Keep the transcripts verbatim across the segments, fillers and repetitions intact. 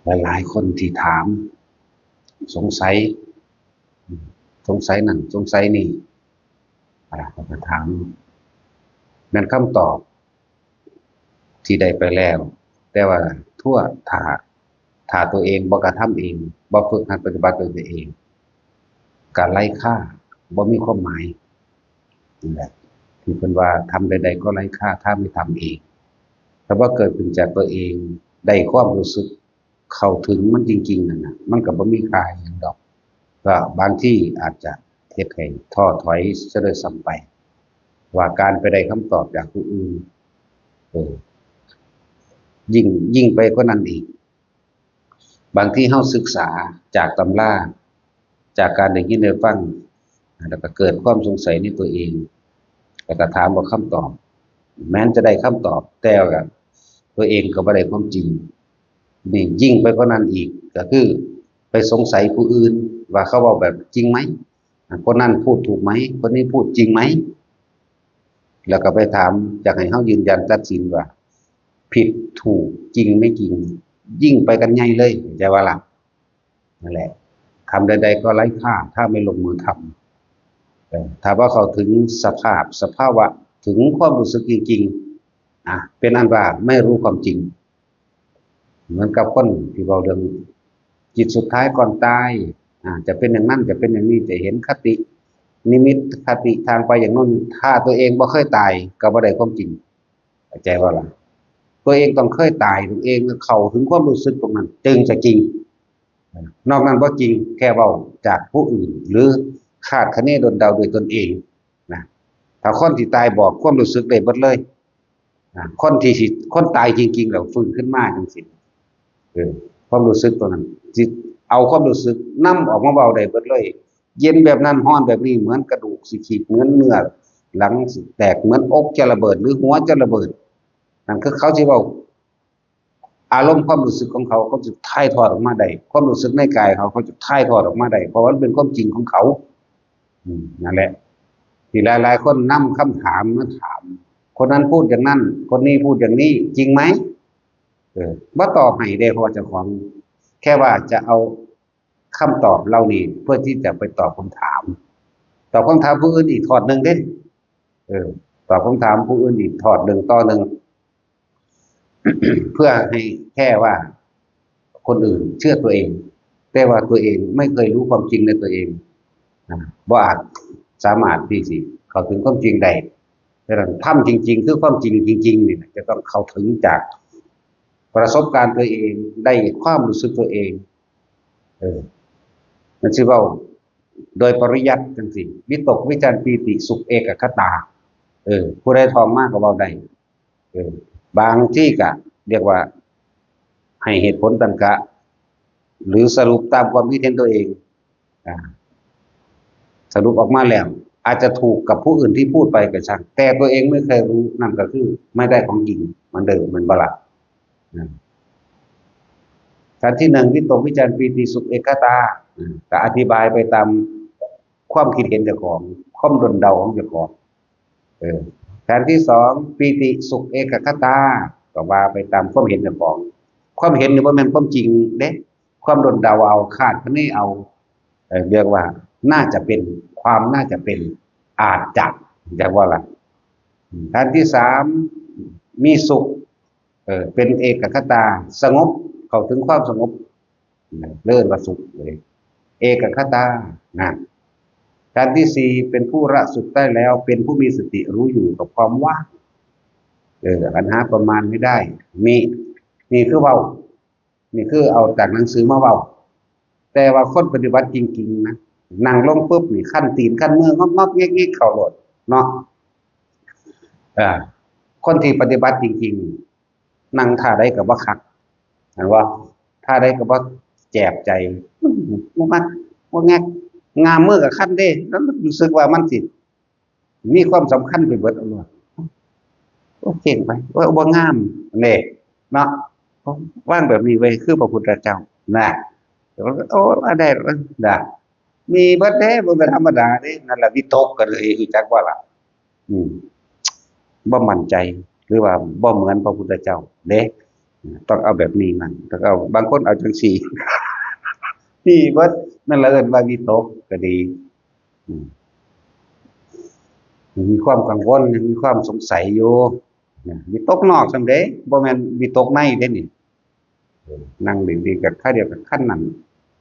หลายๆคนที่ถาม สงสัย สงสัยนั่น สงสัยนี่ อ่า ก็ถาม นั่นคำตอบ ที่ได้ไปแล้ว แต่ว่าทั่วถ้า ถ้าตัวเองบ่กระทำเอง บ่ฝึกหัดปฏิบัติด้วยตัวเอง ก็ไร้ค่า บ่มีความหมาย นั่นแหละ ที่เพิ่นว่าทำใดๆก็ไร้ค่า ถ้าไม่ทำเอง ถ้าว่าเกิดขึ้นจากตัวเอง ได้ความรู้สึกเข้าถึงมันจริงๆนั่นน่ะ มันก็บ่มีค่าอิหยังดอก ก็บางทีอาจจะเฮ็ดให้ท้อถอยซะด้วยซ้ำไป ว่าการไปได้คำตอบจากผู้อื่น เออ ยิ่ง ยิ่งไปกว่านั้นอีก บางทีเราศึกษาจากตำรา จากการได้ยินได้ฟัง แล้วก็เกิดความสงสัยในตัวเอง แล้วก็ถามว่าคำตอบ แม้นจะได้คำตอบ แต่ว่าตัวเองก็บ่ได้ความจริง นี่ยิ่งไปกว่านั้นอีก ก็คือไปสงสัยผู้อื่นว่าเขาเว้าแบบจริงไหม อ่ะ คนนั้นพูดถูกไหม คนนี้พูดจริงไหม แล้วก็ไปถาม อยากให้เขายืนยันตัดสินว่า ผิดถูกจริงไม่จริง ยิ่งไปกันใหญ่เลย เข้าใจว่าล่ะ นั่นแหละ ทำใดๆก็ไร้ค่า ถ้าไม่ลงมือทำ เออ ถ้าว่าเข้าถึงสภาพ สภาวะ ถึงความรู้สึกจริงๆ อ่ะ เป็นอันว่าไม่รู้ความจริง เหมือนกับคนที่เว้าเรื่องจิตสุดท้ายก่อนตาย อ่า จะเป็นอย่างนั้น จะเป็นอย่างนี้ จะเห็นคติ นิมิตคติทางไปอย่างนั้น ถ้าตัวเองบ่เคยตาย ก็บ่ได้ความจริง เข้าใจว่าล่ะ ตัวเองต้องเคยตาย ตัวเองเข้าถึงความรู้สึกตรงนั้น จึงจะจริง นอกนั้นบ่จริง แค่เว้าจากผู้อื่น หรือคาดคะเนเดาๆโดยตนเองนะ ถ้าคนที่ตายบอกความรู้สึกได้เบิดเลยนะ คนที่สิ คนตายจริงๆแล้วฟื้นขึ้นมาจังซี่ เออ ความรู้สึกตัวนั้น สิเอาความรู้สึกนำออกมาเว้าได้เบิดเลย เย็นแบบนั้น ร้อนแบบนี้ เหมือนกระดูกสิขีด เหมือนเนื้อหลังสิแตก เหมือนอกจะระเบิด หรือหัวจะระเบิด นั่นคือเขาสิเว้า อารมณ์ความรู้สึกของเขา เขาจะถ่ายทอดออกมาได้ ความรู้สึกในกายเขา เขาจะถ่ายทอดออกมาได้ เพราะว่ามันเป็นความจริงของเขา อืม นั่นแหละ ที่หลายๆคนนำคำถามมาถาม คนนั้นพูดอย่างนั้น คนนี้พูดอย่างนี้ จริงไหม เออ บ่ตอบให้เด้ เพราะว่าเจ้าของ แค่ว่าจะเอาคำตอบเหล่านี้เพื่อที่จะไปตอบคำถาม ตอบคำถามผู้อื่นอีกทอดหนึ่งเด้ เออ ตอบคำถามผู้อื่นอีกทอดหนึ่งต่อหนึ่ง เพื่อให้แค่ว่าคนอื่นเชื่อตัวเอง แต่ว่าตัวเองไม่เคยรู้ความจริงในตัวเอง อ่า บ่อาจสามารถที่สิเข้าถึงความจริงได้ ฉะนั้นธรรมจริงๆ คือความจริงจริงๆ นี่นะ จะต้องเข้าถึงจากประสบการณ์ตัวเอง ได้ความรู้สึกตัวเอง เออ มันสิเว้าโดยปริยัติจังซี่ วิตกวิจารปีติสุขเอกคตา เออ ผู้ใดท่องมาก็เว้าได้ เออ บางที่ก็เรียกว่าให้เหตุผลตรรกะ หรือสรุปตามความคิดเห็นตัวเอง อ่า สรุปออกมาแล้ว อาจจะถูกกับผู้อื่นที่พูดไปก็ช่าง แต่ตัวเองไม่เคยรู้ นั่นก็คือไม่ได้ของจริงเหมือนเดิม แม่นบ่ล่ะ อ่า ขั้นที่หนึ่ง วิตกวิจารปีติสุขเอกคตา อ่า ก็อธิบายไปตามความคิดเห็นเจ้าของ ความด้นเดาของเจ้าของ เออ ขั้นที่สอง ปีติสุขเอกคตา ก็ว่าไปตามความเห็นเจ้าของ ความเห็นนี่บ่แม่นความจริงเด้ ความด้นเดาเอา คาดคะเนเอา เอ่อ เรียกว่าน่าจะเป็น ความน่าจะเป็น อาจจะ เรียกว่าล่ะ ขั้นที่สาม มีสุข เอ่อ เป็นเอกคตา สงบ เข้าถึงความสงบ เรียกว่าสุขเลย เอกคตา นะ ขั้นที่สี่ เป็นผู้ละสุขได้แล้ว เป็นผู้มีสติรู้อยู่กับความว่าง เออ อันหาประมาณไม่ได้ นี่ นี่คือเว้า นี่คือเอาจากหนังสือมาเว้า แต่ว่าคนปฏิบัติจริงๆนะ นั่งลงปุ๊บนี่ คันตีนคันมืองอกๆแงกๆเข้าโลดเนาะ อ่า คนที่ปฏิบัติจริงๆ นั่งท่าใดก็บ่คัก เห็นบ่ ท่าใดก็บ่แจบใจ บ่มัก บ่แงก ง่ามมือก็คันเด้ แล้วรู้สึกว่ามันสิมีความสำคัญไปเบิดเอาโลด โอ้ เก่งไป โอ้ย บ่งาม นี่ เนาะ วางแบบนี้ไว้ คือพระพุทธเจ้า นะ แต่ว่า โอ้ ว่าได้ นะ มีเบิดเด้ บ่เป็นธรรมดาเด้ นั่นแหละวิตกก็เลย รู้จักบ่ล่ะ อืม บ่มั่นใจ หรือว่าบ่เหมือนพระพุทธเจ้าเด้ ต้องเอาแบบนี้นั่นต้องเอาบางคนเอาจังสี่ นี่เบิดนั่นละเอิ้นว่าวิตกก็ดี อืมยังมีความกังวลยังมีความสงสัยอยู่นะวิตกนอกซั่นเด้บ่แม่นวิตกในเด้นี่เออนั่งดีๆกับข้าเดียวกับขั้นนั้น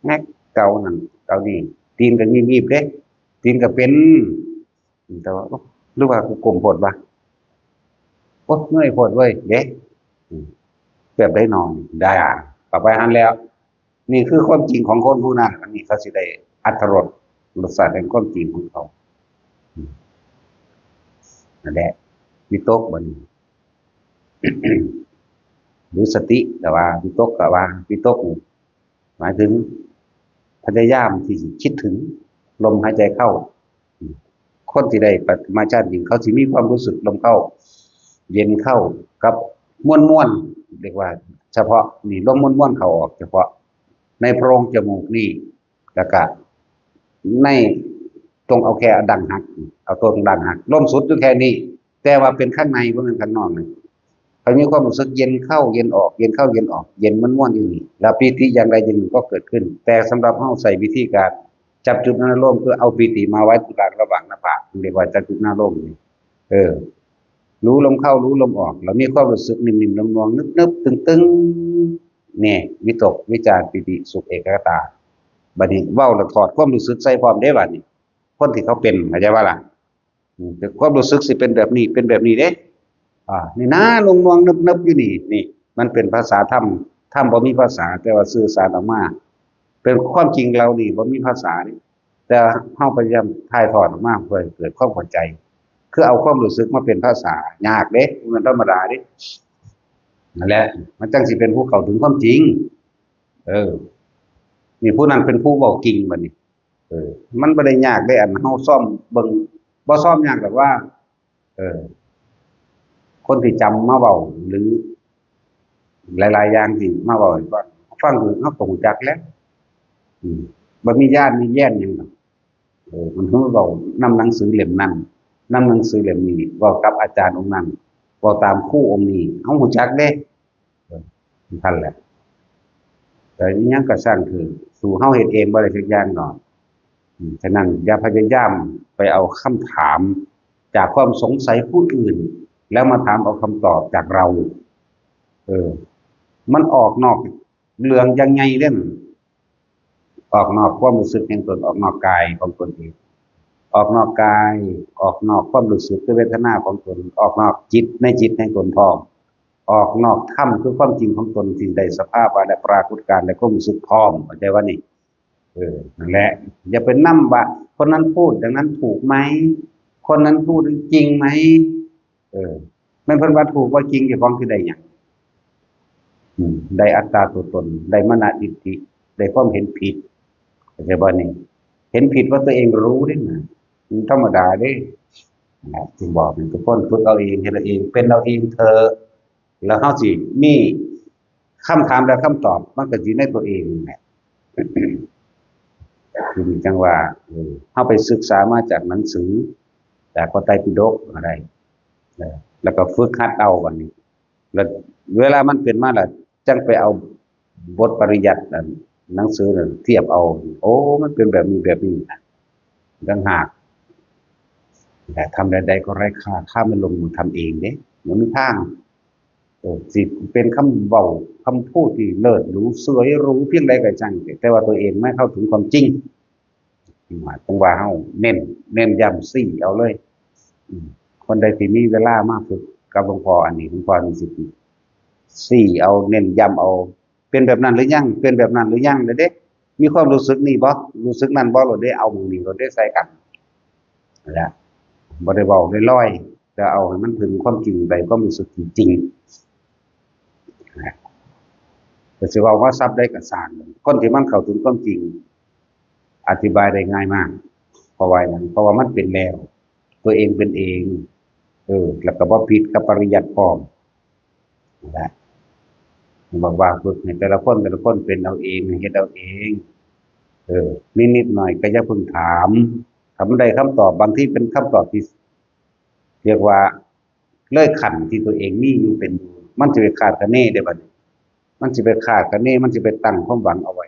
แงกเกานั่นเกานี่ตีนก็มีบๆเด้ตีนก็เป็นแต่ว่าโอ๊ะหรือว่ากูก้มโพดวะโอ๊ะเมื่อยโพดเว้ยเด้อืมแบบได้นอนได้อ่ะกลับไปหันแล้ว นี่คือความจริงของคนผู้นั้นอันนี้เขาสิได้อรรถรสรสชาติแห่งความจริงของเขาอืมนั่นแหละวิตกบัดนี้ หรือสติแต่ว่าวิตกก็ว่าวิตกนี่หมายถึงพยายามที่สิคิดถึงลมหายใจเข้า คนที่ได้ปฐมฌานจริงเขาสิมีความรู้สึกลมเข้า เย็นเข้ากับม่วนๆเรียกว่า เฉพาะนี่ลมม่วนๆเข้าออกเฉพาะ ในโพรงจมูกนี่แล้วก็ในตรงเอาแค่ดั้งหัก เอาตัวดั้งหักลมสุดอยู่แค่นี้ แต่ว่าเป็นข้างในบ่แม่นข้างนอกนะเขามีความรู้สึกเย็นเข้าเย็นออก เย็นเข้าเย็นออก เย็นม่วนๆอยู่นี่แล้วปีติอย่างใดอย่างหนึ่งก็เกิดขึ้น แต่สำหรับเฮาใช้วิธีการจับจุดอารมณ์คือเอาปีติมาไว้ตรงกลางระหว่างหน้าผากเรียกว่าจับจุดอารมณ์นี่เออ รู้ลมเข้ารู้ลมออก เรามีความรู้สึกนิ่มๆนวลๆนึบๆตึงๆเนี่ยวิตกวิจารปีติสุขเอกคตาบัดนี้เว้าแล้วถอดความรู้สึกใส่พร้อมเด้บัดนี้ คนที่เขาเป็นเข้าใจว่าล่ะอืมแต่ความรู้สึกสิเป็นแบบนี้เป็นแบบนี้เด้อ่านี่นะนวลๆนึบๆอยู่นี่นี่มันเป็นภาษาธรรมธรรมบ่มีภาษาแต่ว่าสื่อสารออกมา เป็นความจริงเรานี่บ่มีภาษานี่แต่เฮาพยายามถ่ายทอดออกมาเพื่อให้เกิดความเข้าใจ คือเอาความรู้สึกมาเป็นภาษายากเด้มันธรรมดาเด้นั่นแหละมันจังสิเป็นผู้เข้าถึงความจริง เออ นี่ผู้นั้นเป็นผู้เว้าจริงบัดนี้ เออ มันบ่ได้ยากเด้อันเฮาซ่อมเบิ่งบ่ซ่อมยากดอกว่า เออ คนที่จำมาเว้าหรือ หลายๆอย่างที่มาเว้าให้ฟังฟังดูเฮาก็รู้จักแล้ว อืมบ่มีญาณมีแย้นหยังดอกเออมันเฮาเว้านำหนังสือเล่มนั้นนำหนังสือเล่มนี้เว้ากับอาจารย์องค์นั้นเว้าตามครูองค์นี้เฮารู้จักเด้เออนั่นแหละแต่อิหยังก็ช่างเถอะสู่เฮาเฮ็ดเองบ่ได้สักอย่างดอกอืมฉะนั้นอย่าพยายามไปเอาคำถามจากความสงสัยผู้อื่น แล้วมาถามเอาคำตอบจากเรา เออ มันออกนอกเรื่องอย่างใหญ่เด้ ออกนอกความรู้สึกแห่งตน ออกนอกกายของตนเอง ออกนอกกาย ออกนอกความรู้สึกคือเวทนาของตน ออกนอกจิตในจิตแห่งตนพร้อม ออกนอกธรรมคือความจริงของตนที่ได้สภาวะและปรากฏการณ์และความรู้สึกพร้อม เข้าใจว่านี่ เออ นั่นแหละ อย่าไปนำว่าคนนั้นพูดอย่างนั้นถูกไหม คนนั้นพูดจริงไหม เออ แม่นเพิ่นว่าถูกว่าจริงเจ้าของสิได้หยังอืมได้อัตตาตัวตน ได้มานะทิฏฐิ ได้ความเห็นผิด เข้าใจบ่นี่ เห็นผิดว่าตัวเองรู้เด้นะมันธรรมดาเด้นะจึงบอกให้ทุกคนฝึกเอาเอง เฮ็ดเอาเอง เป็นเอาเองเถอะ แล้วเฮาสิมีคำถามและคำตอบ มันก็อยู่ในตัวเองนั่นแหละ ทีนี้จั่งว่า เออ เฮาไปศึกษามาจากหนังสือ จากพระไตรปิฎกก็ได้ เออ แล้วก็ฝึกหัดเอาบัดนี้ แล้วเวลามันเป็นมาแล้วจั่งไปเอาบทปริยัติอันหนังสือนั่นเทียบเอา โอ้ มันเป็นแบบนี้แบบนี้นะต่างหาก แต่ทำใดๆก็ไร้ค่า ถ้าไม่ลงมือทำเองเด้ มันมีทาง เออ สิเป็นคำเว้า คำพูดที่เลิศหรูสวยหรูเพียงใดก็ช่าง แต่ว่าตัวเองไม่เข้าถึงความจริง จั่งว่าเฮาเน้น เน้นย้ำซี้เอาเลย อืม คนใดที่มีเวลามาฝึกกับหลวงพ่ออันนี้ หลวงพ่อนี่สิซี้เอา เน้นย้ำเอา เป็นแบบนั้นหรือยัง เป็นแบบนั้นหรือยัง เด้ มีความรู้สึกนี่บ่ รู้สึกนั่นบ่ โลดเด้ เอาหม่องนี้ โลดเด้ ใส่กัน นั่นแหละ บ่ได้เว้าลอยๆ แต่เอาให้มันถึงความจริง ได้ความรู้สึกจริงๆ นะ แต่สิเว้าว่าศัพท์ใดก็ซ่าง คนที่มันเข้าถึงความจริง อธิบายได้ง่ายมาก เพราะว่าหยัง เพราะว่ามันเป็นแล้ว ตัวเองเป็นเอง เออ แล้วก็บ่ผิดกับปริยัติพร้อม นั่นแหละ บอกว่าฝึกให้แต่ละคน แต่ละคนเป็นเอาเอง เฮ็ดเอาเอง เออ นิดๆหน่อยๆก็อย่าเพิ่งถาม ถ้ามันได้คำตอบ บางทีเป็นคำตอบที่ เรียกว่า เลยขั้นที่ตัวเองมีอยู่เป็นอยู่ มันจะไปคาดคะเนได้บัดนี้ มันสิไปคาดคะเน มันสิไปตั้งความหวังเอาไว้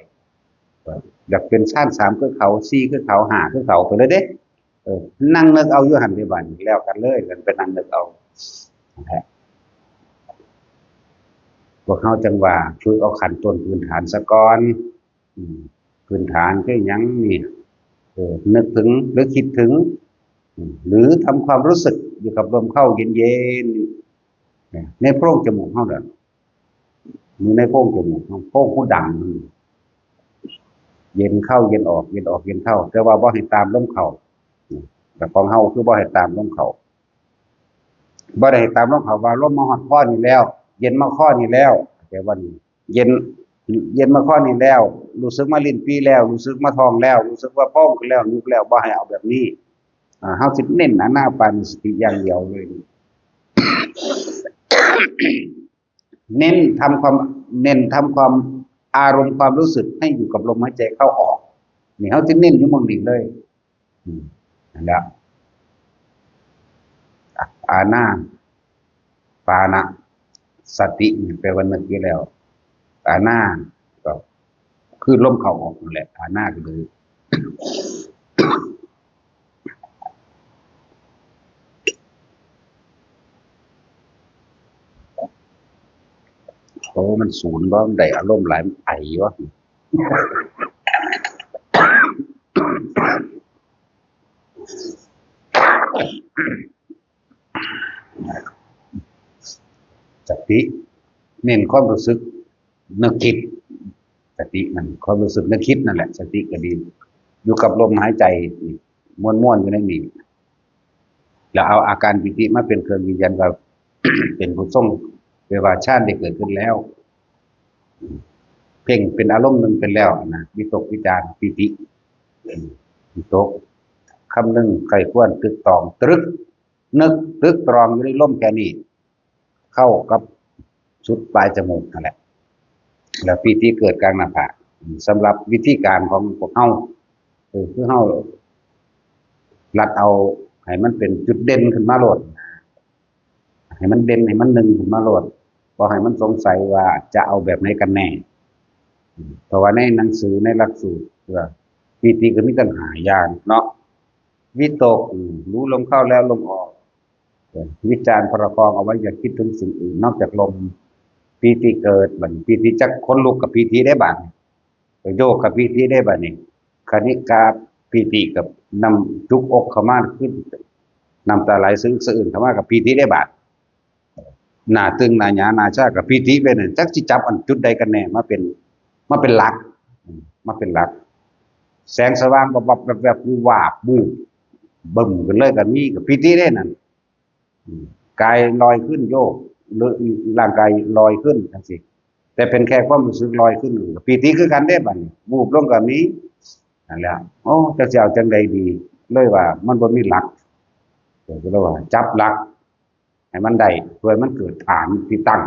อยากเป็นฌานสามคือเขา สี่คือเขา ห้าคือเขาไปเลยเด้ เออ นั่งนึกเอาอยู่หั่นเด้ บัดนี้แล้วกันเลย กันไปนั่งนึกเอา นะฮะ พวกเฮาจั่งว่าฝึกเอาขั้นต้นพื้นฐานซะก่อน อืม พื้นฐานคือหยังนี่ เออ นึกถึงหรือคิดถึง อืม หรือทำความรู้สึกอยู่กับลมเข้าเย็นๆ เนี่ย ในโพรงจมูกเฮาน่ะ อยู่ในโพรงจมูกเฮา โพรงหูดัง เย็นเข้าเย็นออก เย็นออกเย็นเข้า แต่ว่าบ่ให้ตามลมเข้า อืม แต่ของเฮาคือบ่ให้ตามลมเข้า บ่ได้ให้ตามลมเข้า ว่าลมมาฮอดคอนี่แล้ว เย็นมาคอนี่แล้ว แต่ว่านี่ เย็น เย็นมาคอนี่แล้ว รู้สึกมาลิ้นปี่แล้ว รู้สึกมาท้องแล้ว รู้สึกว่าโพรงขึ้นแล้ว ยุบแล้ว บ่ให้เอาแบบนี้ อ่า เฮาสิเน้นอานาปานสติอย่างเดียวเลย เน้นทำความ เน้นทำความ อารมณ์ความรู้สึกให้อยู่กับลมหายใจเข้าออก นี่เฮาสิเน้นอยู่หม่องนี้เลย อืม นั่นแหละ อ่ะ อานาปานะสตินี่แปลว่านึกอยู่แล้ว อานาก็คือลมเข้าออกนั่นแหละ อานาก็คือ โอ้ มันสูนบ่ มันได้อารมณ์หลาย มันไอวะ สติ เน้นความรู้สึกนึกคิด สติมันความรู้สึกนึกคิดนั่นแหละ สติก็ดี อยู่กับลมหายใจนี่ ม่วนๆอยู่ในนี้ แล้วเอาอาการปีติมาเป็นเครื่องยืนยันว่า เป็นผู้ทรง เรียกว่าฌานได้เกิดขึ้นแล้ว เพ่งเป็นอารมณ์หนึ่งเป็นแล้วนะ วิตกวิจารปีติ วิตก คำนึงใคร่ครวญ ตึกตอง ตรึก นึก ตึกตรองอยู่ในลมแค่นี้ เข้ากับสุดปลายจมูกนั่นแหละ แล้วปีติเกิดกลางหน้าผาก สำหรับวิธีการของพวกเฮา เออ คือเฮารัดเอาให้มันเป็นจุดเด่นขึ้นมาโลด ให้มันเด่น ให้มันหนึ่งขึ้นมาโลด บ่ให้มันสงสัยว่าจะเอาแบบไหนกันแน่ เพราะว่าในหนังสือ ในหลักสูตร เออ ปีติก็มีตั้งห้าอย่างเนาะ วิตก อืม รู้ลมเข้าแล้วลมออก เออ วิจารประคองเอาไว้ อย่าคิดถึงสิ่งอื่นนอกจากลม ปีติเกิด บัดนี้ปีติจักขนลุกกับปีติได้บัดนี้ โยกกับปีติได้บัดนี้ คณิกาปีติกับน้ำจุกอกเข้ามาขึ้น น้ำตาไหลสะอึกสะอื้นเข้ามากับปีติได้บัด หน้าตึงหน้าหยาหน้าชากับปีติไปนั่น จักสิจับอันจุดใดกันแน่ มาเป็น มาเป็นหลัก อืม มาเป็นหลัก แสงสว่างก็วับแวบแวบ วาบ บูบ บึ้มขึ้นเลยก็มีกับปีติได้นั่น อืม กายลอยขึ้นโยก หรือร่างกายลอยขึ้นจังซี่ แต่เป็นแค่ความรู้สึกลอยขึ้น ปีติคือกันเด้บัดนี้ บูบลงก็มี นั่นแหละ โอ้ จักสิเอาจังใดดี เลยว่ามันบ่มีหลัก เออ ก็เลยว่าจับหลัก ให้มันได้ เพื่อให้มันเกิดฐานที่ตั้ง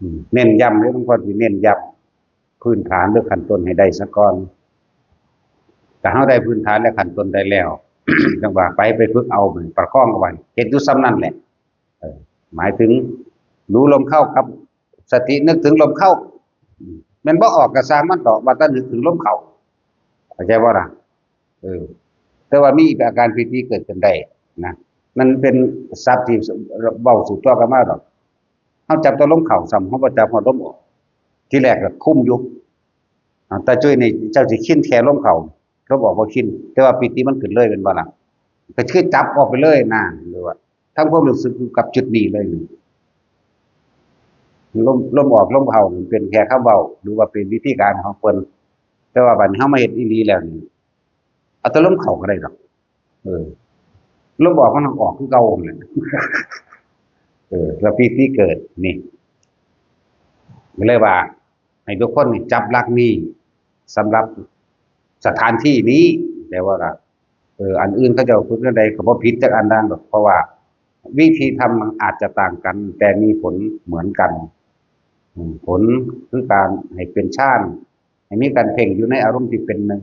อืม เน้นย้ำเลย บางคนที่เน้นย้ำพื้นฐานหรือขั้นต้นให้ได้ซะก่อน แต่เฮาได้พื้นฐานและขั้นต้นได้แล้ว จั่งว่าไป ไปฝึกเอา มันประคองเอาไว้ เฮ็ดอยู่ส่ำนั่นแหละ เออ หมายถึงรู้ลมเข้ากับสตินึกถึงลมเข้า อืม แม่นบ่ออกก็ซ่างมันเถาะ ว่าแต่นึกถึงลมเข้า เข้าใจบ่ล่ะ เออ แต่ว่ามีอาการปีติเกิดขึ้นได้นะ มันเป็นศัพท์ที่เว้าสู่ตัวกันมาดอก เฮาจับแต่ลมเข้าซ้ำ เฮาบ่จับฮอดลมออก ทีแรกก็คุมอยู่ อ่า ตาจุ้ยนี่เจ้าสิคินแค่ลมเข้า ลมออกบ่คิน แต่ว่าปีติมันขึ้นเลยแม่นบ่ล่ะ ก็คือจับออกไปเลยนะ หรือว่าทำความรู้สึกอยู่กับจุดนี้เลย ลม ลมออกลมเข้านี่เป็นแค่คำเว้า หรือว่าเป็นวิธีการของเพิ่น แต่ว่าบัดนี้เฮามาเฮ็ดอีหลีแล้วนี่ เอาแต่ลมเข้าก็ได้ดอก เออ ลมออกมันก็ออกคือเก่านั่นแหละ เออ แล้วปีติเกิดนี่ ก็เลยว่า ให้ทุกคนนี่จับหลักนี้ สำหรับสถานที่นี้ แต่ว่าก็ เออ อันอื่นเขาเจ้าฝึกแนวใดก็บ่ผิดจักอันใดดอก เพราะว่าวิธีทำมันอาจจะต่างกัน แต่มีผลเหมือนกัน อืม ผลคือการให้เป็นฌาน ให้มีการเพ่งอยู่ในอารมณ์ที่เป็นหนึ่ง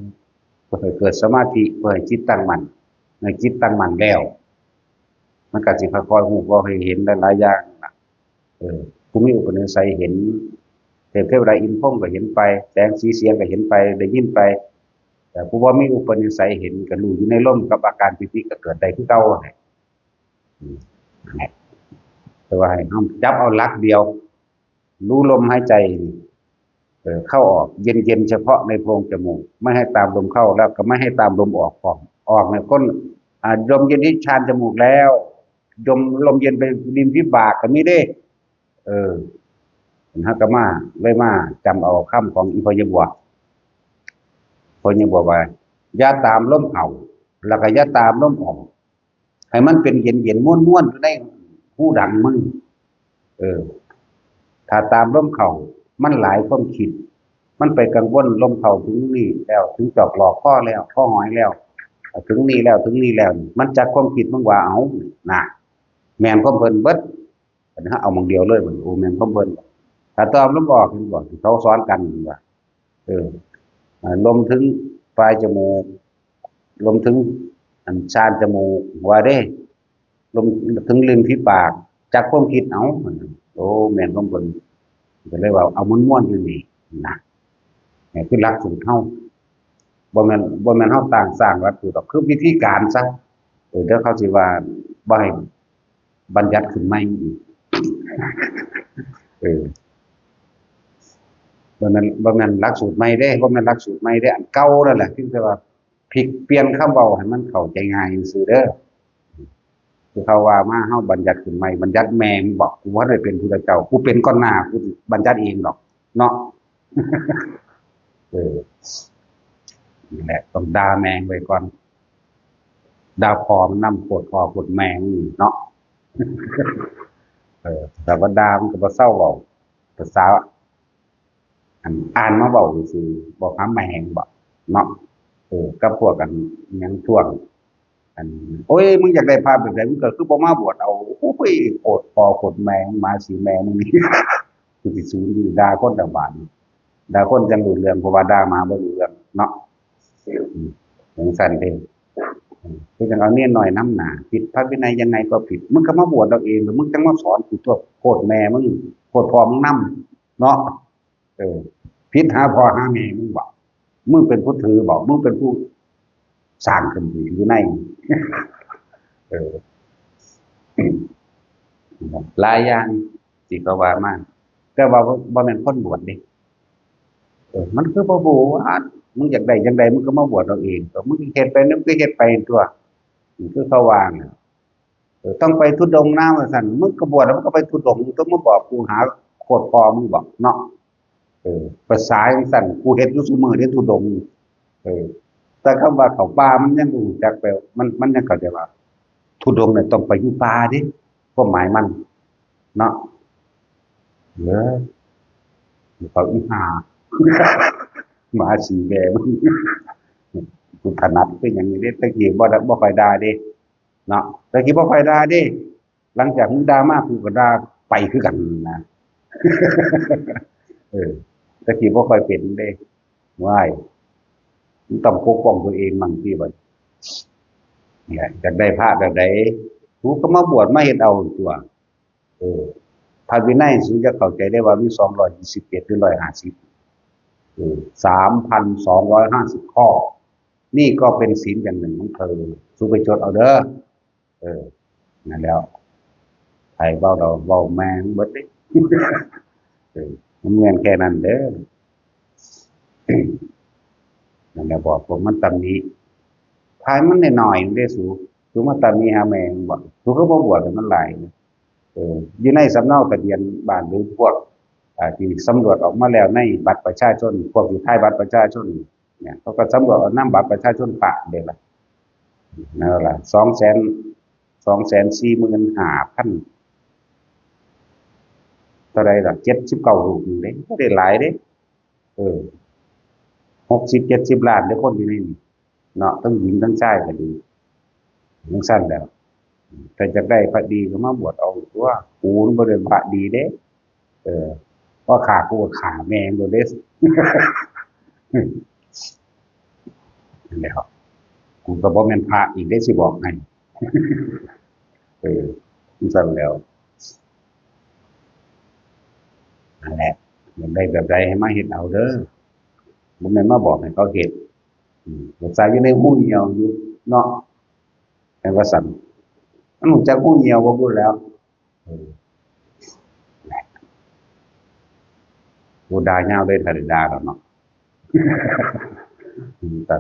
เพื่อให้เกิดสมาธิ เพื่อให้จิตตั้งมั่น ในจิตตั้งมั่นแล้ว มันก็สิค่อยๆรู้ ค่อยเห็นหลายๆอย่างนะ เออ ผู้มีอุปนิสัยเห็น เทพเทวดาอินทร์พรหมก็เห็นไป แสงสีเสียงก็เห็นไป ได้ยินไป แต่ผู้บ่มีอุปนิสัยเห็นก็รู้อยู่ในลม กับอาการปีติก็เกิดได้คือเก่าแหละ อืม นั่นแหละ แต่ว่าให้เราจับเอาหลักเดียว รู้ลมหายใจนี่ เอ่อ เข้าออก เย็นๆ เฉพาะในโพรงจมูก ไม่ให้ตามลมเข้า แล้วก็ไม่ให้ตามลมออก ออก ออกเนี่ย คน อ่า ลมเย็นที่ชานจมูกแล้ว ลม ลมเย็นไปริมฝีปากก็มีเด้ เออ เฮาก็มา เลยมาจำเอาคำของอีพ่อใหญ่บัว พ่อใหญ่บัวว่า อย่าตามลมเข้า แล้วก็อย่าตามลมออก ให้มันเป็นเย็นๆ ม่วนๆ อยู่ในหูดังมึง เออ ถ้าตามลมเข้า มันหลายความคิด มันไปกังวลลมเข้าถึงนี่แล้ว ถึงจอกหลอกคอแล้ว คอหอยแล้ว ถึงนี่แล้ว ถึงนี่แล้ว มันจักความคิดมึงว่า เอา น่ะ แม่นความเพิ่นเบิด อันนี้เอาหม่องเดียวเลย มัน โอ้ แม่นความเพิ่น ถ้าตามลมออก เห็นบ่ ที่เขาสอนกันว่า เออ อ่า ลมถึงปลายจมูก ลมถึง อัน ชานจมูก ว่าเด้ ลมถึงริมฝีปาก จักความคิด เอา โอ้ แม่นความเพิ่น ก็เลยว่าเอาม่วนๆ อยู่นี่นะ นี่คือหลักสูตรเฮา บ่แม่น บ่แม่นเฮาตั้งสร้างหลักสูตรดอก คือวิธีการซะ เออ เดี๋ยวเขาสิว่าบ่ให้บัญญัติขึ้นใหม่อีก เออ บ่แม่น บ่แม่นหลักสูตรใหม่เด้ บ่แม่นหลักสูตรใหม่เด้ อันเก่านั่นแหละ เพียงแต่ว่าพลิกเปลี่ยนคำเว้าให้มันเข้าใจง่ายซื่อเด้อ คือเขาว่ามา เฮาบัญญัติขึ้นใหม่ บัญญัติแม่มึงบอก กูบ่ได้เป็นพุทธเจ้า กูเป็นก่อนหน้า กูสิบัญญัติเองดอก เนาะ เออ นี่แหละ ต้องด่าแม่งไว้ก่อน ด่าพ่อมันนำ โคตรพ่อโคตรแม่งเนาะ เออ แต่ว่าด่ามันก็บ่เซาเว้า ภาษา อัน อ่านมาเว้าซื่อๆ บอกหาแม่งบอกเนาะ เออ กับพวกอันหยังท่วง อัน โอ้ย มึงอยากได้พระแบบใด มึงก็คือบ่มาบวชเอา โอ้ย โคตรพ่อโคตรแม่ง หมาสีแม่มึงนี่ กูสิสูนอยู่ ด่าคนต่างบ้าน ด่าคนจังรู้เรื่อง เพราะว่าด่าหมาบ่รู้เรื่องเนาะ อืม จังซั่นเด้ อืม คือจังเอาเณรน้อยนำหน้า ผิดพระวินัยยังไงก็ผิด มึงก็มาบวชเอาเอง แล้วมึงจังมาสอนกูตัว โคตรแม่มึง โคตรพ่อมึงนำเนาะ เออ ผิดหาพ่อหาแม่มึงบอก มึงเป็นผู้ถือบอก มึงเป็นผู้สร้างขึ้นอยู่ใน เออ หลายอย่างที่เขาว่ามา แต่ว่าบ่ บ่แม่นคนบวชเด้ เออ มันคือบ่บวช มึงอยากได้จังใด มึงก็มาบวชเอาเอง ก็มึงเฮ็ดไป มึงก็เฮ็ดไปตัว นี่คือเขาว่าน่ะ เออ ต้องไปธุดงค์นะ ว่าซั่น มึงก็บวชแล้วมึงก็ไปธุดงค์ ต้องมาบอกกูหาโคตรพ่อมึงบอกเนาะ เออ ภาษาจังซั่น กูเฮ็ดอยู่ซุมื้อเด้ ธุดงค์ เออ แต่คำว่าเข้าป่ามันยังบ่รู้จักแปล มัน มันยังเข้าใจว่า ธุดงค์เนี่ยต้องไปอยู่ป่าเด้ ความหมายมัน เนาะ เออ เขาอีห่า หมาสีแดง กูถนัดคือหยังนี่เด้ แต่กี้บ่ได้ บ่ค่อยด่าเด้ เนาะ แต่กี้บ่ค่อยด่าเด้ หลังจากมึงด่ามา กูก็ด่าไปคือกันนะ เออ แต่กี้บ่ค่อยเป็นเด้ ว้าย มึงต้องปกป้องตัวเองมั่งติบัด เนี่ย อยากได้พระแบบใด กูก็มาบวชมาเฮ็ดเอาตัว เออ พระวินัยสูจะเข้าใจได้ว่ามีสองร้อยยี่สิบเจ็ดหรือร้อยห้าสิบ เออ สามพันสองร้อยห้าสิบข้อ นี่ก็เป็นศีลอย่างหนึ่งของเธอ สูไปจดเอาเด้อ เออ นั่นแล้ว ไผเว้าเราเว้าแม่งเบิดเด้ เออ มันแม่นแค่นั้นเด้อ นั่นแหละ บอกพวกมันตำหนิ พายมันน้อยๆเด้สู สูมาตำหนิหาแม่งบอก สูก็บ่บวชให้มันหลาย เออ อยู่ในสำเนาทะเบียนบ้านหรือพวก อ่า ที่สำรวจออกมาแล้วในบัตรประชาชน พวกที่ถ่ายบัตรประชาชน เนี่ย เขาก็สำรวจเอานำบัตรประชาชนพระเด้ล่ะ นั่นล่ะ สองแสน สองแสนสี่หมื่นห้าพัน เท่าใดล่ะ เจ็ดสิบเก้ารูปนี่เด้ บ่ได้หลายเด้ เออ หกสิบเจ็ดสิบล้านเด้ คนอยู่ในนี่ เนาะ ทั้งหญิงทั้งชายก็ดี จังซั่นแหล้ว ถ้าอยากได้พระดีก็มาบวชเอาตัว กูมันบ่ได้พระดีเด้ เออ พอฆ่ากูก็ฆ่าแม่งโลดเด้ นั่นแหละ กูก็บ่แม่นพระอีกเด้ สิบอกให้ เออ จังซั่นแหล้ว นั่นแหละ อยากได้แบบใดให้มาเฮ็ดเอาเด้อ บ่แม่นมาบอกให้เขาเฮ็ด อืม ภาษาอยู่ในหูเหี่ยวอยู่เนาะ แม่นว่าซั่น มันรู้จักหูเหี่ยวบ่พูดแล้ว เออ ผู้ด่ายาวเลย ถ้าได้ด่าแล้วเนาะ อืม แต่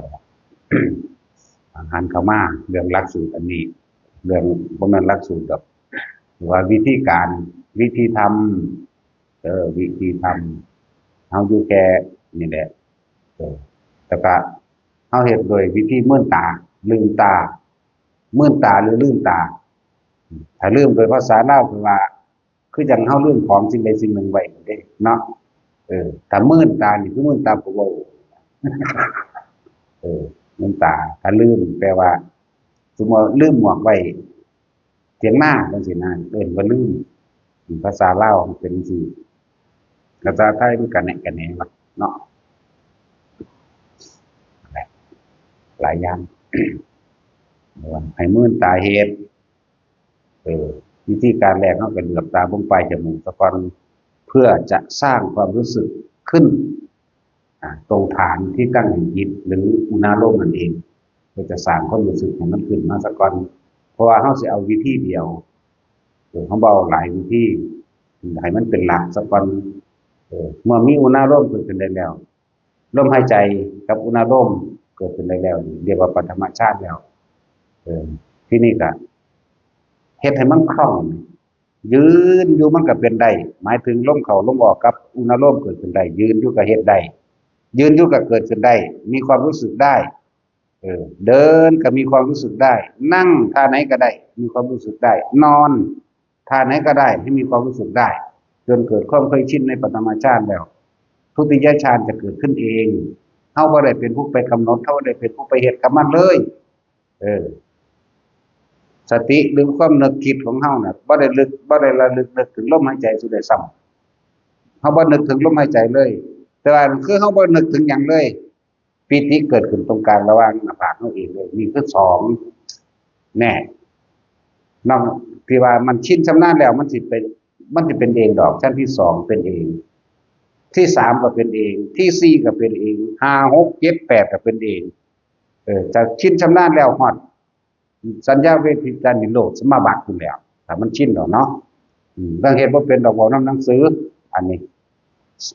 หันเข้ามาเรื่องหลักสูตรอันนี้ เรื่อง บ่แม่นหลักสูตรดอก ว่าวิธีการ วิธีทำ เออ วิธีทำ เฮาอยู่แค่นี่แหละ เออ แต่ก็เฮาเฮ็ดโดยวิธีเมินตา ลืมตา เมินตาหรือลืมตา ถ้าลืมโดยภาษาลาวคือว่า คือจั่งเฮาลืมของสิ่งใดสิ่งหนึ่งไว้เด้เนาะ เออ ถ้าเมินตานี่คือเมินตาผู้เว้า เออ เมินตา ถ้าลืมแปลว่า สมมุติว่าลืมหมวกไว้เถียงนาจั่งซี้นะ เอิ้นว่าลืม ภาษาลาวมันเป็นจั่งซี้ ภาษาไทยมันกะแหนะกะแหนวะเนาะ หลายอย่าง ให้เมินตาเฮ็ด เออ วิธีการแรกเฮาก็เหลือบตาเบิ่งปลายจมูกซะก่อน เพื่อจะสร้างความรู้สึกขึ้น อ่า ตรงฐานที่ตั้งแห่งจิต หรืออุณาโลมนั่นเอง เพื่อจะสร้างความรู้สึกให้มันขึ้นมาซะก่อน เพราะว่าเฮาสิเอาวิธีเดียว เออ เฮาบ่เอาหลายวิธี ให้มันเป็นหลักซะก่อน เออ เมื่อมีอุณาโลมเกิดขึ้นได้แล้ว ลมหายใจกับอุณาโลมเกิดขึ้นได้แล้ว เรียกว่าปฐมฌานแล้ว เออ ทีนี้ก็เฮ็ดให้มันคล่อง ยืนอยู่มันก็เป็นได้ หมายถึงลมเข้าลมออกกับอุณาโลมเกิดขึ้นได้ ยืนอยู่ก็เฮ็ดได้ ยืนอยู่ก็เกิดขึ้นได้ มีความรู้สึกได้ เออ เดินก็มีความรู้สึกได้ นั่งท่าไหนก็ได้ มีความรู้สึกได้ นอนท่าไหนก็ได้ ให้มีความรู้สึกได้ จนเกิดความเคยชินในปฐมฌานแล้ว ทุติยฌานจะเกิดขึ้นเอง เฮาบ่ได้เป็นผู้ไปกำหนด เฮาบ่ได้เป็นผู้ไปเฮ็ดกับมันเลย เออ สติหรือความนึกคิดของเฮาน่ะ บ่ได้ลึก บ่ได้ระลึกนึกถึงลมหายใจซะด้วยซ้ำ เฮาบ่นึกถึงลมหายใจเลย แต่ว่าคือเฮาบ่นึกถึงหยังเลย ปีติเกิดขึ้นตรงกลางระหว่างหน้าผากเฮาเองเลย นี่คือสอง แน่ นอกที่ว่ามันชินชำนาญแล้ว มันสิเป็น มันสิเป็นเองดอก ชั้นที่สองเป็นเอง ที่สามก็เป็นเอง ที่สี่ก็เป็นเอง ห้า หก เจ็ด แปด ก็เป็นเอง เออ จะชินชำนาญแล้วฮอด สัญญาเวทนาจิตนิโรธสมาบัติพู้นแหล้ว ถ้ามันชินแล้วเนาะ อืม เรื่องเฮ็ดบ่เป็นดอก เว้านำหนังสือ อันนี้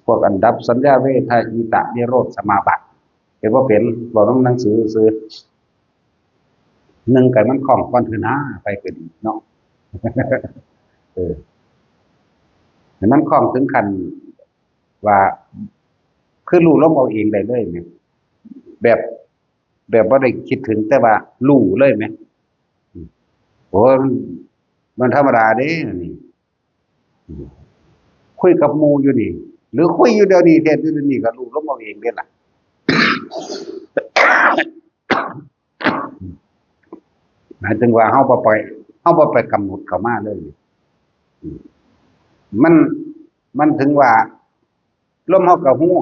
พวกอันดับสัญญาเวทนาจิตนิโรธสมาบัติ เฮ็ดบ่เป็น เว้านำหนังสือซื่อ นึ่งก็ให้มันคล่องก่อนเถาะนา ไปก็ดีเนาะ เออ ให้มันคล่องถึงขั้นว่า คือรู้ลมเอาเองได้เลยเนี่ย แบบ แบบบ่ได้คิดถึง แต่ว่ารู้เลยแหม อืม โอ้ย มัน มันธรรมดาเด้ อันนี้ อืม คุยกับหมู่อยู่นี่ หรือคุยอยู่เดี๋ยวนี้ เทศน์อยู่เดี๋ยวนี้ ก็รู้ลมเอาเองเด้ล่ะ หมายถึงว่าเฮาบ่ไป เฮาบ่ไปกำหนดเข้ามาเลย อืม มัน มันถึงว่า ลมเฮาก็รู้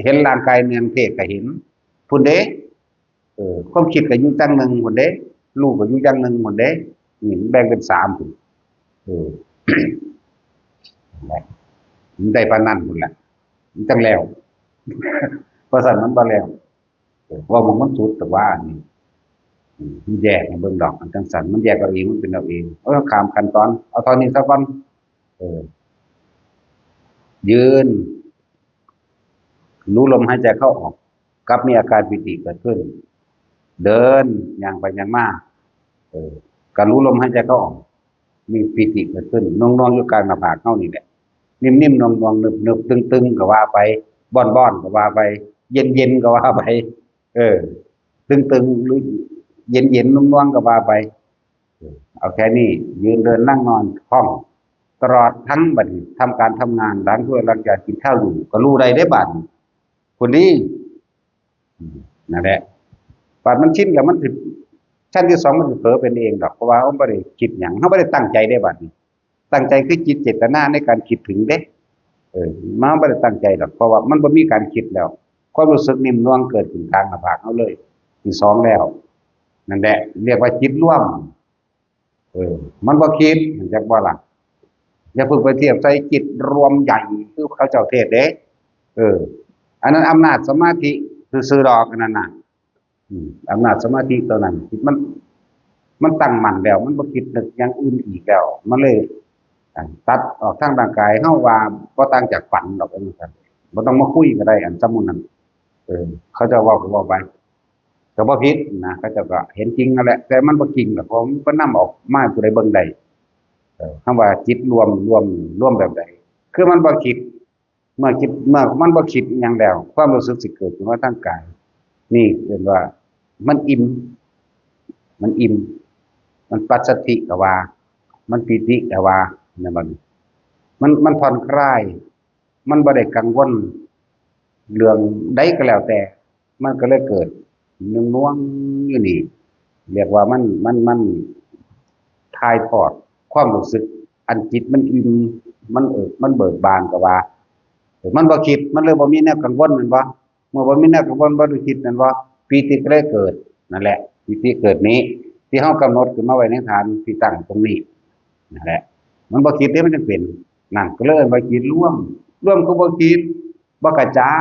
เห็นร่างกายเนื่องเทศก็เห็น พุ้นเด้ เออ ความคิดก็อยู่จั่งหนึ่งพุ้นเด้ รู้ก็อยู่จั่งหนึ่งพุ้นเด้ นี่มันแบ่งเป็นสามพุ้น เออ มันได้ปานนั้นพุ้นแหละ มันจั่งแล้ว เพราะฉะนั้นมันบ่แล้ว เออ ว่ามัน มันสุดแต่ว่านี่ อืม มันแยกให้เบิ่งดอก อันจั่งซั่น มันแยกเอาเอง มันเป็นเอาเอง เออ ข้ามขั้นตอน เอาเท่านี้ซะก่อน เออ ยืน รู้ลมหายใจเข้าออก กับมีอาการปีติเกิดขึ้น เดิน ย่างไปย่างมา เออ ก็รู้ลมหายใจเข้าออก มีปีติเกิดขึ้น หน่วงๆ อยู่กลางหน้าผากเฮานี่แหละ นิ่มๆ หน่วงๆ หนึบๆ ตึงๆ ก็ว่าไป บ้อนๆ ก็ว่าไป เย็นๆ ก็ว่าไป เออ ตึงๆ หรือเย็นๆ หน่วงๆ ก็ว่าไป เออ เอาแค่นี้ ยืนเดินนั่งนอนคล่อง ตลอดทั้งบัดนี้ ทำการทำงาน ล้างถ้วยล้างจาน กินข้าวอยู่ ก็รู้ได้เด้บัดนี้ พุ้นนี้ อืม นั่นแหละ บัดมันชินแล้วมันสิ ชั้นที่สองมันสิเผลอเป็นเองดอก เพราะว่าเฮาบ่ได้คิดหยัง เฮาบ่ได้ตั้งใจเด้บัดนี้ ตั้งใจคือจิตเจตนาในการคิดถึงเด้ เออ มันบ่ได้ตั้งใจดอก เพราะว่ามันบ่มีการคิดแล้ว ความรู้สึกนิ่มนวลเกิดขึ้นกลางหน้าผากเฮาเลย ที่สองแล้ว นั่นแหละ เรียกว่าจิตรวม เออ มันบ่คิด จักบ่ล่ะ อย่าเพิ่งไปเทียบใส่จิตรวมใหญ่คือเขาเจ้าเทศน์เด้ เออ อันนั้นอำนาจสมาธิซื่อๆดอกอันนั้นน่ะ อืม อำนาจสมาธิตัวนั้น จิตมัน มันตั้งมั่นแล้ว มันบ่คิดนึกอย่างอื่นอีกแล้ว มันเลย อ่า ตัดออกทางร่างกาย เฮาว่าบ่ต่างจากฝันดอก ว่าซั่น บ่ต้องมาคุยก็ได้ อันสมมุตินั้น เออ เขาเจ้าเว้าก็เว้าไป ก็บ่ผิดนะ เขาเจ้าก็เห็นจริงนั่นแหละ แต่มันบ่จริงดอก เพราะมันบ่นำออกมาให้ผู้ใดเบิ่งได้ เออ คำว่าจิตรวม รวม รวมแบบใด คือมันบ่คิด เมื่อคิด เมื่อมันบ่คิดอิหยังแล้ว ความรู้สึกสิเกิดขึ้นมาทางกาย นี่เรียกว่ามันอิ่ม มันอิ่ม มันปัสสัทธิก็ว่า มันปีติก็ว่า นั่นบัดนี้ มัน มันผ่อนคลาย มันบ่ได้กังวลเรื่องใดก็แล้วแต่ มันก็เลยเกิดนวงๆอยู่นี่ เรียกว่ามัน มัน มันถ่ายทอดความรู้สึก อันจิตมันอิ่ม มันเอิบ มันเบิกบานก็ว่า มันบ่คิด มันเลยบ่มีแนวกังวลแม่นบ่ เมื่อบ่มีแนวกังวล บ่ได้คิดแม่นบ่ ปีติก็เลยเกิด นั่นแหละ ปีติเกิดนี้ ที่เฮากำหนดขึ้นมาไว้ในฐานที่ตั้งตรงนี้ นั่นแหละ มันบ่คิดเด้ มันจั่งเป็น นั่นก็เลยเอิ้นว่าจิตรวม รวมคือบ่คิด บ่กระจา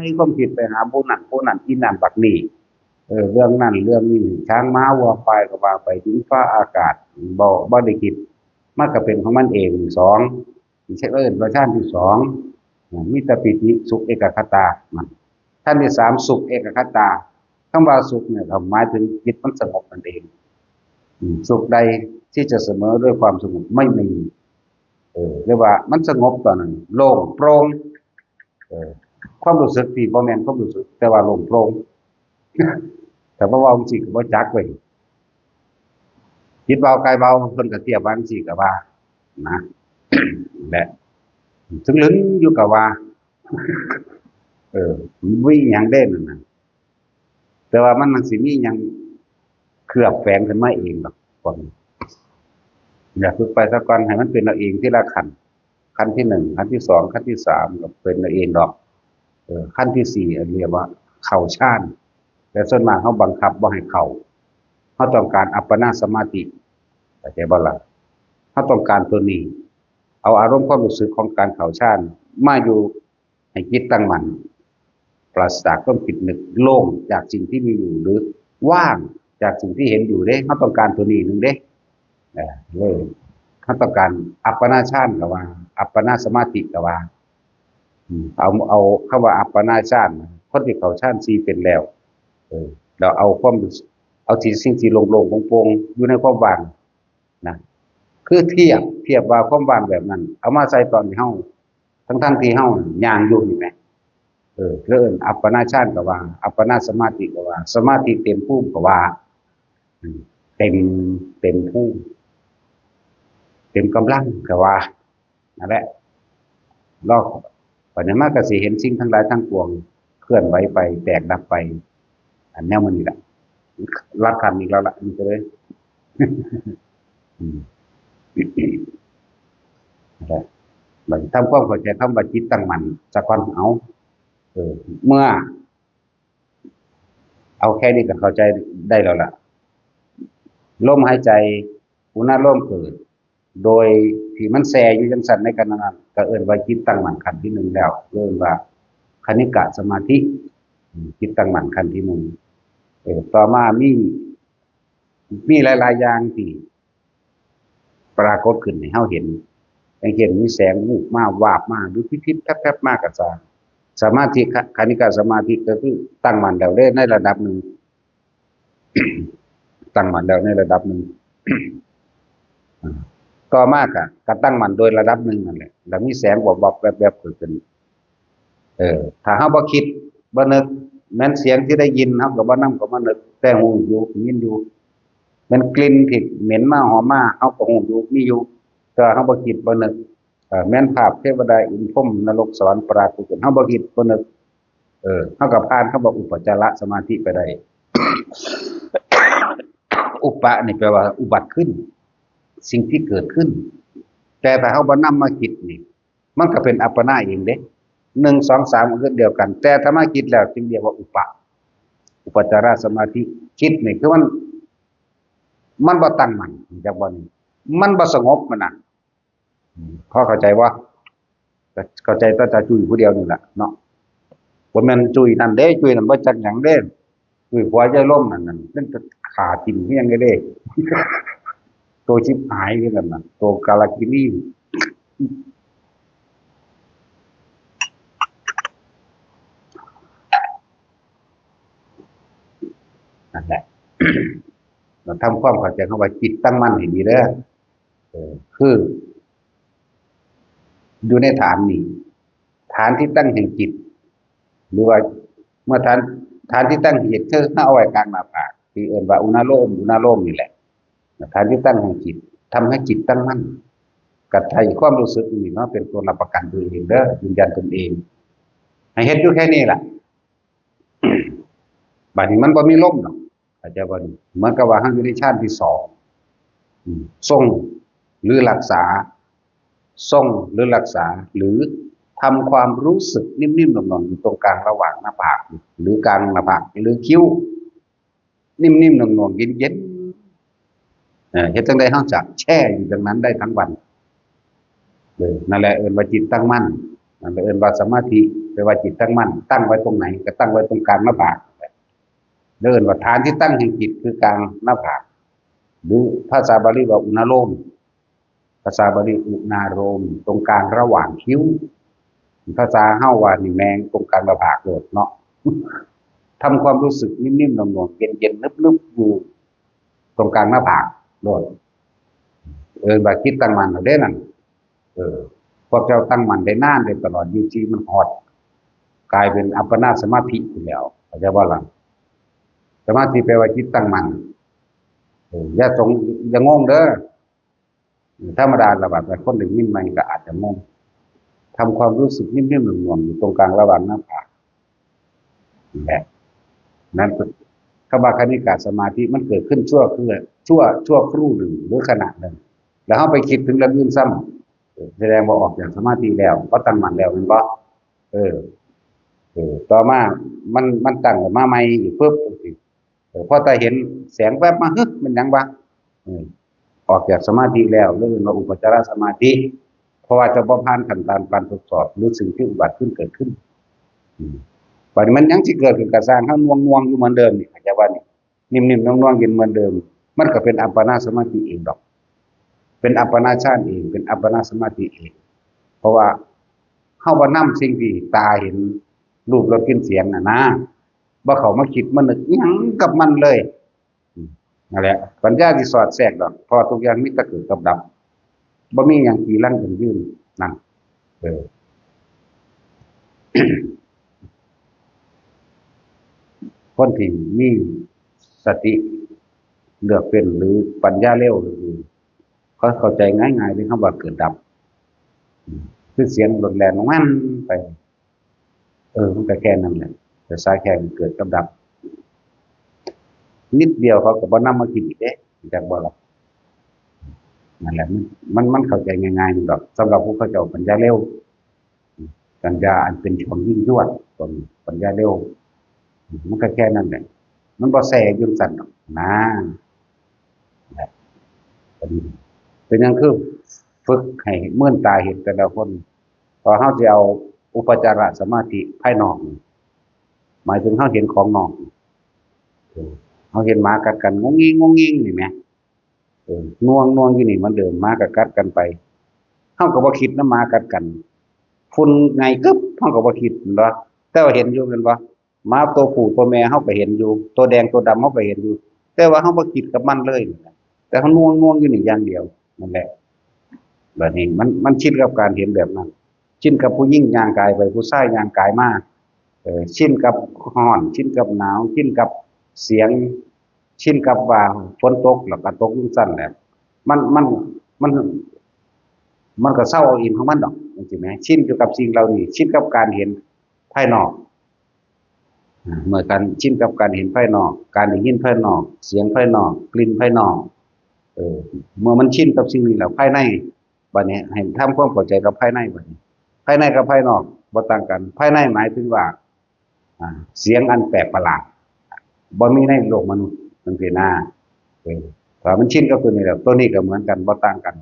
ยความคิดไปหาผู้นั้นผู้นั้น อีนั่นบักนี่ เออ เรื่องนั้นเรื่องนี้ ช้างม้าวัวควายก็ว่าไป ดินฟ้าอากาศ บ่ บ่ได้คิด มันก็เป็นของมันเอง สอง ที่เอิ้นว่าฌานที่สอง อ่า มีแต่ปีติสุขเอกคตา นั่น ฌานที่สามสุขเอกคตา คำว่าสุขเนี่ยก็หมายถึงจิตมันสงบนั่นเอง อืม สุขใดที่จะเสมอด้วยความสงบไม่มี เออ เรียกว่ามันสงบตอนนั้น โล่งโปร่ง เออ ความรู้สึกที่บ่แม่นความรู้สึก แต่ว่าโล่งโปร่ง แต่ว่าเว้าจั่งซี้ก็บ่จักเว้ย จิตเบากายเบา เพิ่นก็เทียบว่าจั่งซี้ก็ว่า นะ และ ถึงลึงอยู่ก็ว่า เออ มันบ่มีหยังเด้นั่นน่ะ แต่ว่ามัน มันสิมีหยังเคลือบแฝงขึ้นมาเองดอก พวกนี้ อย่าฝึกไปซะก่อน ให้มันเป็นเอาเองทีละขั้น ขั้นที่หนึ่ง ขั้นที่สอง ขั้นที่สาม ก็เป็นเอาเองดอก เออ ขั้นที่สี่ เรียกว่าเข้าฌาน แต่ส่วนมากเฮาบังคับบ่ให้เข้า เฮาต้องการอัปปนาสมาธิ เข้าใจบ่ล่ะ เฮาต้องการตัวนี้ เอาอารมณ์ความรู้สึกของการเข้าฌานมาอยู่ให้จิตตั้งมั่น ปราศจากความคิดนึก โล่งจากสิ่งที่มีอยู่ หรือว่างจากสิ่งที่เห็นอยู่เด้ เฮาต้องการตัวนี้หนึ่งเด้ เออ เลย เฮาต้องการอัปปนาฌานก็ว่า อัปปนาสมาธิก็ว่า อืม เอา เอาคำว่าอัปปนาฌาน คนที่เข้าฌานสี่เป็นแล้ว เออ แล้วเอาความ เอาที่สิ่งที่โล่งๆโปร่งๆอยู่ในความว่างนะ คือเทียบ เทียบว่าความว่างแบบนั้น เอามาใส่ตอนที่เฮา ทั้งๆที่เฮาย่างอยู่นี่แหม เออ เอิ้นอัปปนาฌานก็ว่า อัปปนาสมาธิก็ว่า สมาธิเต็มภูมิก็ว่า อืม เต็ม เต็มภูมิ เต็มกำลังก็ว่า นั่นแหละ ลอก บัดนี้มาก็สิเห็นสิ่งทั้งหลายทั้งปวงเคลื่อนไหวไป แตกดับไป อันแนวมันนี่แหละ ลักขันอีกแล้วล่ะ นี่ก็เลย อืม นั่นแหละ บัดนี้ทำความเข้าใจคำว่าจิตตั้งมั่นซะก่อน เอา เออ เมื่อ เอาแค่นี้ก็เข้าใจได้แล้วล่ะ ลมหายใจ อุณาโลมเกิด โดยที่มันแช่อยู่จั่งซั่นในขณะนั้น ก็เอิ้นว่าจิตตั้งมั่นขั้นที่หนึ่งแล้ว เอิ้นว่าคณิกะสมาธิ อืม จิตตั้งมั่นขั้นที่หนึ่ง เออ ต่อมามี มีหลายๆอย่างที่ปรากฏขึ้นให้เฮาเห็น อย่างเช่นมีแสงวูบมา วาบมา หรือพิบๆแป๊บๆมาก็ซ่า สมาธิ ค คณิกะสมาธิก็คือตั้งมั่นแล้วเด้ในระดับหนึ่ง ตั้งมั่นแล้วในระดับหนึ่ง อ่า ต่อมาก็ ก็ตั้งมั่นโดยระดับหนึ่งนั่นแหละ แล้วมีแสงวับๆแวบๆเกิดขึ้น เออ ถ้าเฮาบ่คิดบ่นึก แม้นเสียงที่ได้ยินเฮาก็บ่นำเข้ามานึก แต่ฮู้อยู่ ได้ยินอยู่ แม้นกลิ่นที่เหม็นมาหอมมา เฮาก็ฮู้อยู่ มีอยู่ แต่ว่าเฮาบ่คิดบ่นึก เอ่อ แม้นภาพเทวดาอินทร์พรหมนรกสวรรค์ปรากฏขึ้น เฮาบ่คิดบ่นึก เออ เฮาก็ผ่านคำว่าอุปจารสมาธิไปได้ อุปะนี่แปลว่าอุบัติขึ้น สิ่งที่เกิดขึ้น แต่ถ้าเฮาบ่นำมาคิดนี่ มันก็เป็นอัปปนาเองเด้ หนึ่ง สอง สาม ก็คือเดียวกัน แต่ถ้ามาคิดแล้วจึงเรียกว่าอุปะ อุปจารสมาธิ คิดนี่คือมัน มันบ่ตั้งมั่น จักบ่นี่ มันบ่สงบมันน่ะ พอเข้าใจบ่? ก็เข้าใจแต่ตาจุ้ยผู้เดียวนี่แหละเนาะ บ่แม่นจุ้ยนั่นเด้ จุ้ยนั่นบ่จักหยังเด้ จุ้ยผัวยายลมนั่นนั่น มันจะฆ่ากินเฮี้ยงเลยเด้ ตัวชิบหายคือกันน่ะ ตัวกาลกินี นั่นแหละ เราทำความเข้าใจคำว่าจิตตั้งมั่นให้ดีเด้อ เออ คือ อยู่ในฐานนี้ ฐานที่ตั้งแห่งจิต หรือว่าเมื่อฐาน ฐานที่ตั้งแห่งจิตคือเอาไว้กลางหน้าผาก ที่เอิ้นว่าอุณาโลม อุณาโลมนี่แหละ ฐานที่ตั้งแห่งจิต ทำให้จิตตั้งมั่น ก็ใช้ความรู้สึกนี่เนาะ เป็นตัวรับประกันตัวเองเด้อ ยืนยันตนเอง ให้เฮ็ดอยู่แค่นี้ล่ะ บัดนี้มันบ่มีลมดอก เข้าใจบ่นี่ เหมือนกับว่าเราอยู่ในฌานที่สอง อืม ทรงหรือรักษา ทรงหรือรักษา หรือทำความรู้สึกนิ่มๆหน่วงๆอยู่ตรงกลางระหว่างหน้าผาก หรือกลางหน้าผาก หรือคิ้ว นิ่มๆหน่วงๆ เย็นๆ เอ่อ เฮ็ดจั่งใดเราจะแช่อยู่ตรงนั้นได้ทั้งวัน เออ นั่นแหละเอิ้นว่าจิตตั้งมั่น นั่นแหละเอิ้นว่าสมาธิ แปลว่าจิตตั้งมั่น ตั้งไว้ตรงไหนก็ตั้งไว้ตรงกลางหน้าผาก เอิ้นว่าฐานที่ตั้งแห่งจิตคือกลางหน้าผาก หรือภาษาบาลีว่าอุณาโลม ภาษาบาลีอุณาโลม ตรงกลางระหว่างคิ้ว ภาษาเฮาว่านี่แม่งตรงกลางหน้าผากโลดเนาะ ทำความรู้สึกนิ่มๆหน่วงๆ เย็นๆ นึบๆ อยู่ ตรงกลางหน้าผากโลด เออ ว่าจิตตั้งมั่นแล้วเด้นั่น เออ พวกเจ้าตั้งมั่นได้นานได้ตลอด ยี่สิบสี่ มันฮอด กลายเป็นอัปปนาสมาธิไปแล้ว เข้าใจบ่ล่ะ? สมาธิแปลว่าจิตตั้งมั่น เออ อย่าสง อย่างงเด้อ ธรรมดาละบาดแต่คนได้ยินใหม่ก็อาจจะงง ทำความรู้สึกนิ่มๆหน่วงๆอยู่ตรงกลางระหว่างหน้าผาก นี่แหละ นั่นคือคำว่าคณิกะสมาธิมันเกิดขึ้นชั่วครู่ ชั่ว ชั่วครู่หนึ่งหรือขณะหนึ่ง แล้วเราไปคิดถึงเรื่องอื่นซ้ำ เออ แสดงว่าออกจากสมาธิแล้ว บ่ตั้งมั่นแล้วแม่นบ่? เออ เออ ต่อมามัน มันตั้งออกมาใหม่อีกปุ๊บ จังซี้ เออ พอแต่เห็นแสงแวบมา "ฮึ มันหยังวะ?" เออ ออกจากสมาธิแล้ว เรียกว่าอุปจารสมาธิ เพราะว่าเจ้าบ่ผ่านขั้นตอนการทดสอบ หรือสิ่งที่อุบัติขึ้นเกิดขึ้น อืม บัดนี้มันยังสิเกิดขึ้นก็ซ่าง เฮาหน่วงๆอยู่เหมือนเดิมนี่ เข้าใจบ่นี่ นิ่มๆหน่วงๆอยู่เหมือนเดิม มันก็เป็นอัปปนาสมาธิเองดอก เป็นอัปปนาฌานเอง เป็นอัปปนาสมาธิเอง เพราะว่าเฮาบ่นำสิ่งที่ตาเห็น รูป รส กลิ่น เสียงน่ะนะ บ่เข้ามาคิดมานึกอิหยังกับมันเลย อืม นั่นแหละ ปัญญาสิสอดแทรกดอก เพราะทุกอย่างมีแต่เกิดกับดับ บ่มีหยังจีรังยั่งยืน นั่น เออ คนที่มีสติเลือกเป็นหรือปัญญาเร็ว เขาเข้าใจง่ายๆที่คำว่าเกิดดับ อืม คือเสียงรถแล่นของมันไป เออ มันก็แค่นั้นแหละ แต่สายแค่เกิดกับดับ นิดเดียวเขาก็บ่นำมาคิดอีกเด้ จักบ่ล่ะ นั่นแหละ มัน มัน มันเข้าใจง่ายๆดอก สำหรับผู้เขาเจ้าปัญญาเร็ว ปัญญาอันเป็นช่วงยิ่งยวด ตอนปัญญาเร็ว มันก็แค่นั้นแหละ มันบ่แซ่อยู่จั่งซั้นดอกนะ เป็น เป็นหยังคือฝึกให้เมินตาเห็นแต่ละคน พอเฮาสิเอาอุปจารสมาธิภายนอกนี่ หมายถึงเฮาเห็นของนอก เออ เฮาเห็นหมากัดกันงงงิงงงงิงนี่แหม เออ หน่วงหน่วงอยู่นี่เหมือนเดิม หมาก็กัดกันไป เฮาก็บ่คิดนำหมากัดกัน ฝุ่นไงกึบ เฮาก็บ่คิด แม่นบ่? แต่ว่าเห็นอยู่แม่นบ่? หมาตัวผู้ตัวแม่เฮาก็เห็นอยู่ ตัวแดงตัวดำเฮาก็เห็นอยู่ แต่ว่าเฮาบ่คิดกับมันเลย แต่เฮาหน่วงหน่วงอยู่นี่อย่างเดียว นั่นแหละ บัดนี้มัน มันชินกับการเห็นแบบนั้น ชินกับผู้หญิงย่างกายไป ผู้ชายย่างกายมา เออ ชินกับร้อน ชินกับหนาว ชินกับเสียง ชินกับว่าฝนตกแล้วก็ตกจั่งซั้นแหละ มัน มัน มัน มันก็เซาเอาเองของมันดอก จั่งซี้แหม ชินอยู่กับสิ่งเหล่านี้ ชินกับการเห็นภายนอก อ่า เมื่อการชินกับการเห็นภายนอก การได้ยินภายนอก เสียงภายนอก กลิ่นภายนอก เออ เมื่อมันชินกับสิ่งนี้แล้ว ภายใน บัดนี้ให้ทำความเข้าใจกับภายในบัดนี้ ภายในกับภายนอกบ่ต่างกัน ภายในหมายถึงว่า อ่า เสียงอันแปลกประหลาด บ่มีในโลกมนุษย์จั่งซี้นะ เออ ถ้ามันชินกับตัวนี้แล้ว ตัวนี้ก็เหมือนกัน บ่ต่างกัน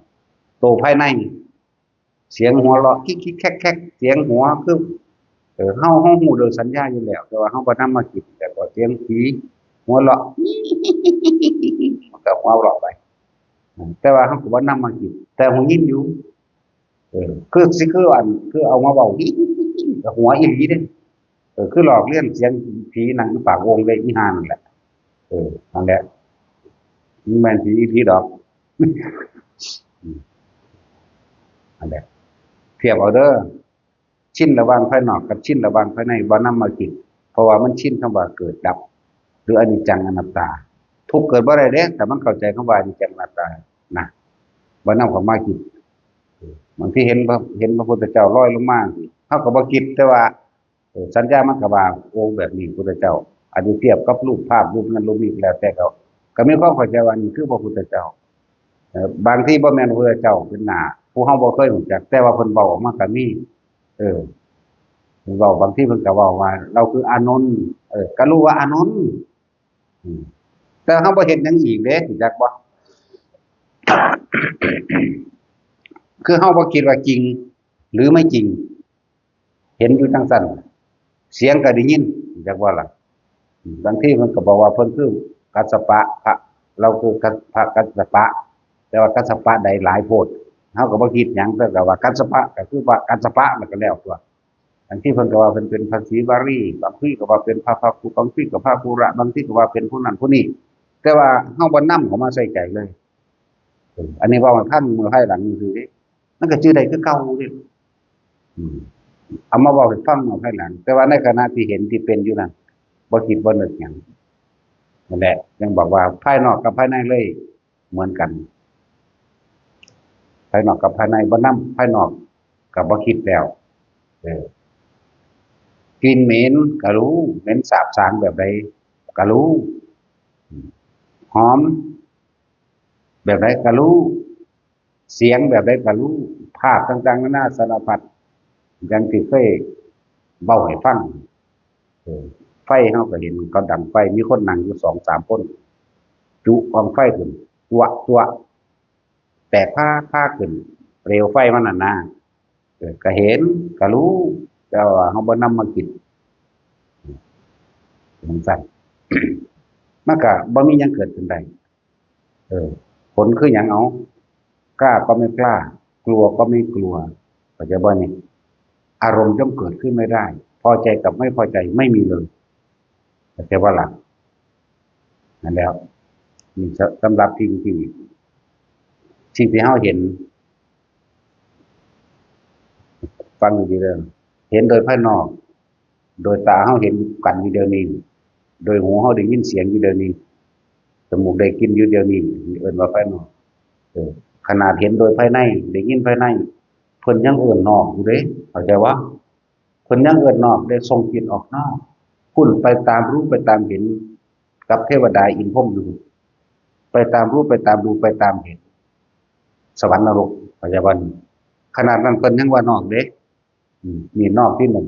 ตัวภายใน เสียงหัวเราะคิกคิกแคกแคก เสียงหัวคือ เออ เฮา เฮาฮู้โดยสัญญาอยู่แล้ว แต่ว่าเฮาบ่นำมาคิด แต่ว่าเสียงผีหัวเราะ มันก็หัวเราะไป แต่ว่าเฮาก็บ่นำมาคิด แต่ฮู้ยินอยู่ เออ คือ สิคืออัน คือเอามาเว้า หัวอีหลีเด้ เออ คือหลอกเลียนเสียงผีนั่งอยู่ปากโอ่งเลย อีห่านั่นแหละ เออ นั่นแหละ มันแม่นผีอีหลีดอก อืม นั่นแหละ เทียบเอาเด้อ ชินระหว่างภายนอกกับชินระหว่างภายใน บ่นำมาคิด เพราะว่ามันชินคำว่าเกิดดับ หรืออนิจจังอนัตตา ทุกข์เกิดบ่ได้เด้ แต่มันเข้าใจคำว่าอนิจจังอนัตตานะ บ่นำเข้ามาคิด เออ บางทีเห็นพระ เห็นพระพุทธเจ้าลอยลงมา เฮาก็บ่คิด แต่ว่า เออ สัญญามันก็ว่า โอ้ แบบนี้พุทธเจ้า อันนี้เทียบกับรูปภาพ รูปนั้นรูปนี้ก็แล้วแต่เขา ก็มีความเข้าใจว่านี่คือพระพุทธเจ้า เออ บางทีบ่แม่นพระพุทธเจ้าเป็นหน้า ผู้เฮาบ่เคยรู้จัก แต่ว่าเพิ่นเว้าออกมาก็มี เออ เพิ่นเว้า บางทีเพิ่นก็เว้าว่า เราคืออานนท์ เออ ก็รู้ว่าอานนท์ อืม แต่เฮาบ่เห็นหยังอีกเด้ รู้จักบ่ คือเฮาบ่คิดว่าจริงหรือไม่จริง เห็นอยู่จังซั่น เสียงก็ได้ยิน รู้จักบ่ล่ะ อืม บางทีมันก็บอกว่าเพิ่นคือกัสสปะ พระ เราคือกัส พระกัสสปะ แต่ว่ากัสสปะใดหลายโพด เฮาก็บ่คิดหยัง แต่ก็ว่ากัสสปะ ก็คือว่ากัสสปะ มันก็แล้วตัว บางทีเพิ่นก็ว่าเพิ่นเป็นพระศรีวลี บางทีก็ว่าเป็นพระภักกุ บางทีก็พระคุระ บางทีก็ว่าเป็นผู้นั้นผู้นี้ แต่ว่าเฮาบ่นำเข้ามาใส่ใจเลย เออ อันนี้เว้าให้ฟังเมื่อภายหลังซื่อๆเด้ มันก็จื่อได้คือเก่าเด้ อืม เอามาเว้าให้ฟังเมื่อภายหลัง แต่ว่าในขณะที่เห็นที่เป็นอยู่นั้น บ่คิดบ่นึกหยัง นั่นแหละ ยังบอกว่าภายนอกกับภายในเลยเหมือนกัน ภายนอกกับภายใน บ่นำภายนอกก็บ่คิดแล้ว เออ กลิ่นเหม็นก็รู้ เหม็นสาบสางแบบใดก็รู้ หอมแบบใดก็รู้ เสียงแบบใดก็รู้ ภาพต่างๆนานาสารพัด อย่างที่เคยเว้าให้ฟัง เออ ไฟเฮาก็เห็นเขาดังไฟ มีคนนั่งอยู่สองสามคน จุกองไฟขึ้น จั่วะจั่วะ แตกพาพาขึ้น เปลวไฟมันน่ะนะ เออ ก็เห็น ก็รู้ แต่ว่าเฮาบ่นำมาคิด จังซั่น มันก็บ่มีหยังเกิดขึ้นได้ เออ ผลคือหยังเอา กล้าก็ไม่กล้า กลัวก็ไม่กลัว เข้าใจบ่นี่ อารมณ์ย่อมเกิดขึ้นไม่ได้ พอใจกับไม่พอใจไม่มีเลย เข้าใจบ่ล่ะ นั่นแหละ นี่สำหรับสิ่งที่ สิ่งที่เฮาเห็น ฟังดีๆเด้อ เห็นโดยภายนอก โดยตาเฮาเห็นกันอยู่เดี๋ยวนี้ โดยหูเฮาได้ยินเสียงอยู่เดี๋ยวนี้ จมูกได้กลิ่นอยู่เดี๋ยวนี้ เอิ้นว่าภายนอก เออ ขนาดเห็นโดยภายใน ได้ยินภายใน เพิ่นยังเอิ้นนอกอยู่เด้ เข้าใจบ่ เพิ่นยังเอิ้นนอก ได้ส่งจิตออกนอก พุ้นไปตามรู้ไปตามเห็น กับเทวดาอินทร์พรหมอยู่ ไปตามรู้ไปตามดูไปตามเห็น สวรรค์นรก เข้าใจบ่นี่ ขนาดนั้นเพิ่นยังว่านอกเด้ อืม นี่นอกที่หนึ่ง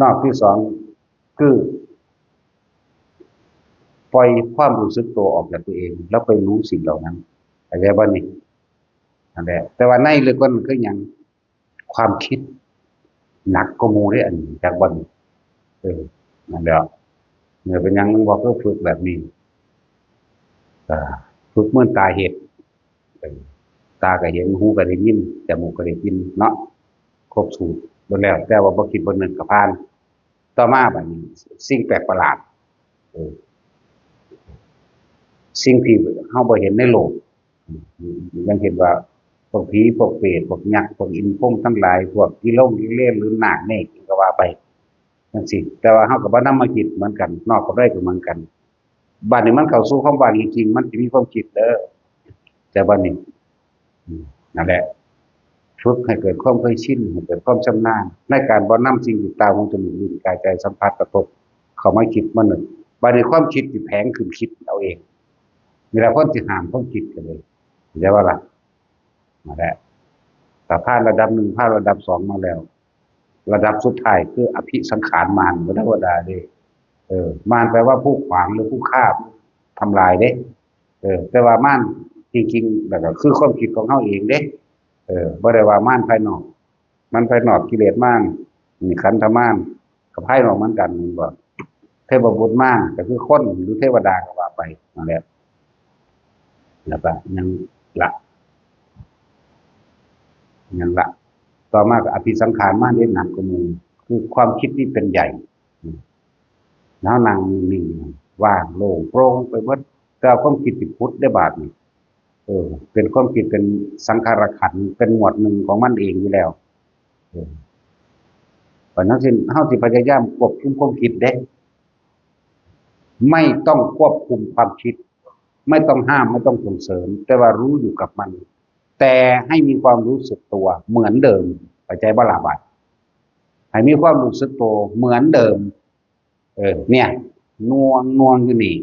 นอกที่สอง คือ ปล่อยความรู้สึกตัวออกจากตัวเอง แล้วไปรู้สิ่งเหล่านั้น เข้าใจบ่นี่ นั่นแหละ แต่ว่าในลึกกว่านั้นคือหยัง ความคิด หนักกว่าหมู่เด้อันนี้ จักบ่นี่ เออ นั่นแหละ เนี่ย เป็นหยังบ่คือฝึกแบบนี้ อ่า ฝึกเหมือนตาเห็น เออ ตาก็เห็น หูก็ได้ยิน จมูกก็ได้กลิ่นเนาะ ครบสูตรเบิดแล้ว แต่ว่าบ่คิดบ่นึกก็ผ่าน ต่อมาบัดนี้ สิ่งแปลกประหลาด เออ สิ่งที่เฮาบ่เห็นในโลก อืม ยังเห็นว่าพวกผี พวกเปรต พวกยักษ์ พวกอินทร์พรหมทั้งหลาย พวกกิโลงกิเลน หรือนาคเนกก็ว่าไป จังซี้ แต่ว่าเฮาก็บ่นำมาคิดเหมือนกัน นอกกับได้ก็เหมือนกัน บัดนี้มันเข้าสู่ความว่างจริงๆ มันสิมีความคิดเด้อ แต่บัดนี้ อืม นั่นแหละ ฝึกให้เกิดความเคยชิน ให้เกิดความชำนาญ ในการบ่นำสิ่งที่ตา หู จมูก ลิ้น กาย ใจสัมผัสกระทบ เข้ามาคิดมานึก บัดนี้ความคิดสิแผงขึ้นคิดเอาเอง นี่ล่ะคนสิห้ามความคิดกันเลย เข้าใจบ่ล่ะ นั่นแหละ ถ้าผ่านระดับหนึ่ง ผ่านระดับสองมาแล้ว ระดับสุดท้ายคืออภิสังขารมาร บ่ธรรมดาเด้ เออ มารแปลว่าผู้ขวางหรือผู้ฆ่า ทำลายเด้ เออ แต่ว่ามารจริงๆ แล้วก็คือความคิดของเฮาเองเด้ เออ บ่ได้ว่ามารภายนอก มารภายนอกกิเลสมาร นี่ขันธมาร กับภายนอกเหมือนกัน แม่นบ่ เทพบุตรมาร ก็คือคน หรือเทวดาก็ว่าไป นั่นแหละ แล้วก็ยังละ ยังละ ต่อมาก็อภิสังขารมาร เด่นหนักกว่าหมู่ คือความคิดที่เป็นใหญ่ เฮานั่งนิ่งๆ ว่างโล่งโปร่งไปหมด แต่ความคิดที่ผุดได้บาดนี่ เออ เป็นความคิดเป็นสังขารขันธ์ เป็นหมวดหนึ่งของมันเองอยู่แล้ว เออ เพราะฉะนั้นสิ เฮาสิพยายามควบคุมความคิดเด้ ไม่ต้องควบคุมความคิด ไม่ต้องห้าม ไม่ต้องส่งเสริม แต่ว่ารู้อยู่กับมัน แต่ให้มีความรู้สึกตัวเหมือนเดิม เข้าใจบ่ล่ะบาด ให้มีความรู้สึกตัวเหมือนเดิม เออ เนี่ย หน่วง หน่วงอยู่นี่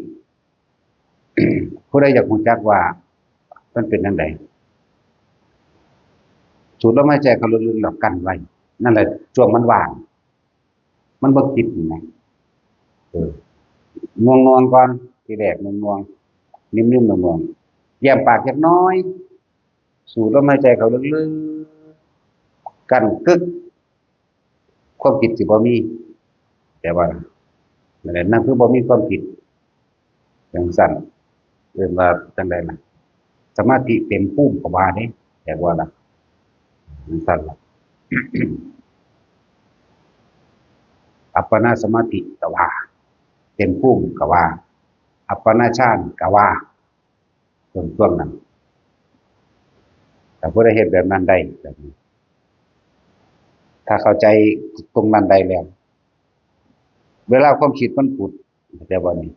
ผู้ใดอยากรู้จักว่ามันเป็นจั่งใด สูดลมหายใจเข้าลึกๆ แล้วกั้นไว้ นั่นแหละ ช่วงมันว่าง มันบ่คิดนะ เออ หน่วงๆ ก่อน ทีแรกหน่วงๆ นิ่มๆ หน่วงๆ แย้มปากจักหน่อย สูดลมหายใจเข้าลึกๆ กั้นกึก ความคิดสิบ่มี แต่ว่า นั่นแหละ นั่นคือบ่มีความคิด จั่งซั้น เอิ้นว่าจั่งใดล่ะ สมาธิเต็มภูมิก็ว่าเด้ แต่ว่าล่ะ จั่งซั้นล่ะ อัปปนาสมาธิก็ว่า เต็มภูมิก็ว่า อัปปนาฌานก็ว่า ช่วง ช่วงนั้น ถ้าผู้ใดเฮ็ดแบบนั้นได้ แบบนี้ ถ้าเข้าใจตรงนั้นได้แล้ว เวลาความคิดมันผุด แต่ว่านี่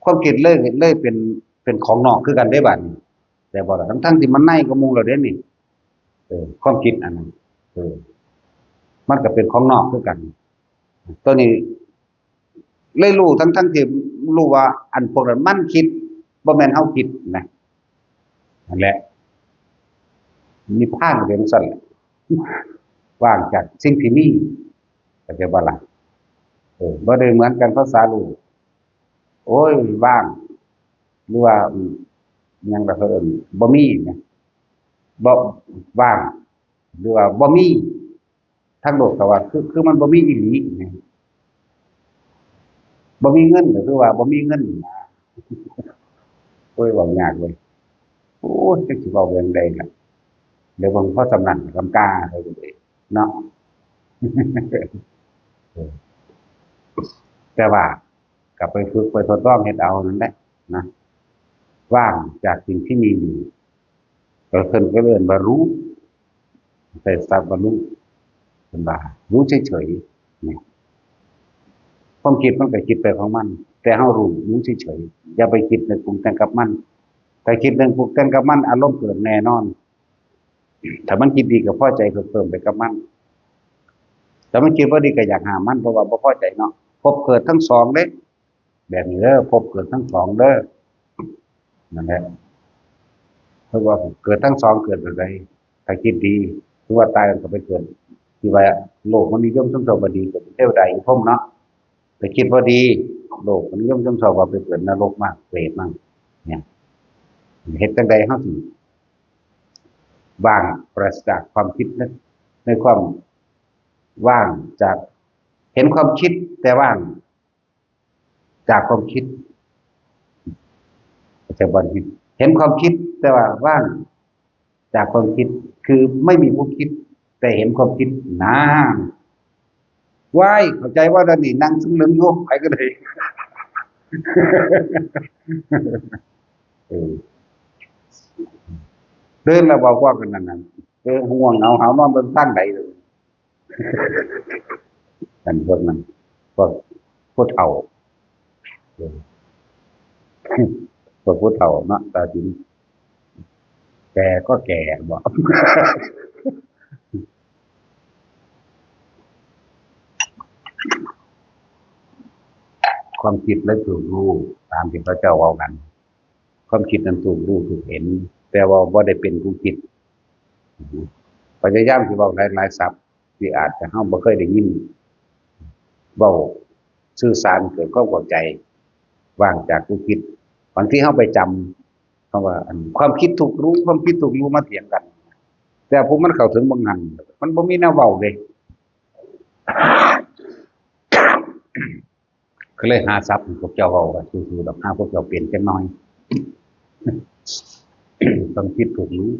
ความคิดเลย เลยเป็น เป็นของนอกคือกันเด้บาดนี้ แต่บ่ล่ะ ทั้งๆ ที่มันในกว่าหมู่แล้วเด้นี่ เออ ความคิดอันนั้น เออ มันก็เป็นของนอกคือกัน ตัวนี้ เลยรู้ ทั้งๆ ที่รู้ว่าอันพวกนั้นมันคิด บ่แม่นเฮาคิดนะ นั่นแหละ นิพพานเป็นจั่งซั้นแหละ ว่างจากสิ่งที่มี เข้าใจบ่ล่ะ เออ บ่ได้เหมือนกันภาษาโลก โอ้ย ว่าง หรือว่า อืม หยังล่ะเพิ่นเอิ้น บ่มีนะ บ่ ว่าง หรือว่าบ่มี ทางโลกก็ว่า คือ คือมันบ่มีอีหลีนะ บ่มีเงินก็คือว่าบ่มีเงินนะ โอ้ย เว้ายากเว้ย โอ้ย จักสิเว้าเรื่องใดล่ะ เดี๋ยวเบิ่งพอสำนันกำกาเลยเนาะ แต่ว่าก็ไปฝึกไปทดลองเฮ็ดเอานั่นแหละนะ ว่างจากสิ่งที่มีอยู่ ก็เพิ่นก็เอิ้นว่ารู้ ใช้ศัพท์ว่ารู้ เพิ่นว่ารู้เฉยๆ นี่ ความคิดมันก็คิดไปของมัน แต่เฮารู้ รู้เฉยๆ อย่าไปคิดนึกปรุงแต่งกับมัน ถ้าคิดนึกปรุงแต่งกับมัน อารมณ์เกิดแน่นอน ถ้ามันคิดดีก็พอใจเพิ่มไปกับมัน ถ้ามันคิดบ่ดีก็อยากห้ามมัน เพราะว่าบ่พอใจเนาะ ภพเกิดทั้งสองเด้ แบบนี้เด้อ ภพเกิดทั้งสองเด้อ นั่นแหละ เพราะว่าเกิดทั้งสอง เกิดแบบใด ถ้าคิดดี คือว่าตายมันก็ไปเกิด ที่ว่าโลกมนุษย์นิยมชมชอบว่าดี ก็เป็นเทวดาอยู่พรหมเนาะ แต่คิดบ่ดี โลกมนุษย์นิยมชมชอบว่าไปเกิดนรกมั่ง เปรตมั่ง เนี่ย เฮ็ดจั่งใดเฮาสิว่างปราศจากความคิด ใน ในความว่างจาก เห็นความคิดแต่ว่างจากความคิด เข้าใจบ่นี่ เห็นความคิดแต่ว่าว่างจากความคิด คือไม่มีผู้คิด แต่เห็นความคิด นั่น ว้าย เข้าใจว่าเดี๋ยวนี้นั่งซึ่งเหลืองอยู่ ไปก็ได้ เออ ตื่นแล้วบอกว่ากันนั่นน่ะ เออ ง่วงเหงาหาวนอนเบิ่งทางใดเลย อันพวกนั้น พวกผู้เฒ่า เออ พวกผู้เฒ่าเนาะ ตาสิน แก่ก็แก่บอก ความคิดและถูกรู้ ตามที่พระเจ้าเว้ากัน ความคิดนั้นถูกรู้ถูกเห็น แต่ว่าบ่ได้เป็นผู้คิด พยายามสิเว้าหลายๆ ศัพท์ ที่อาจจะเฮาบ่เคยได้ยิน เว้าสื่อสารเกิดความเข้าใจ ว่างจากผู้คิด บางทีเฮาไปจำคำว่า อัน ความคิดถูกรู้ ความคิดถูกรู้ มาเถียงกัน แป แต่ผู้มันเข้าถึงบางหัน มันบ่มีแนวเว้าเลย ก็เลยหาศัพท์ให้พวกเจ้าเว้ากันซื่อๆดอก หาพวกเจ้าเปลี่ยนจังน้อย ต้องคิดถูกรู้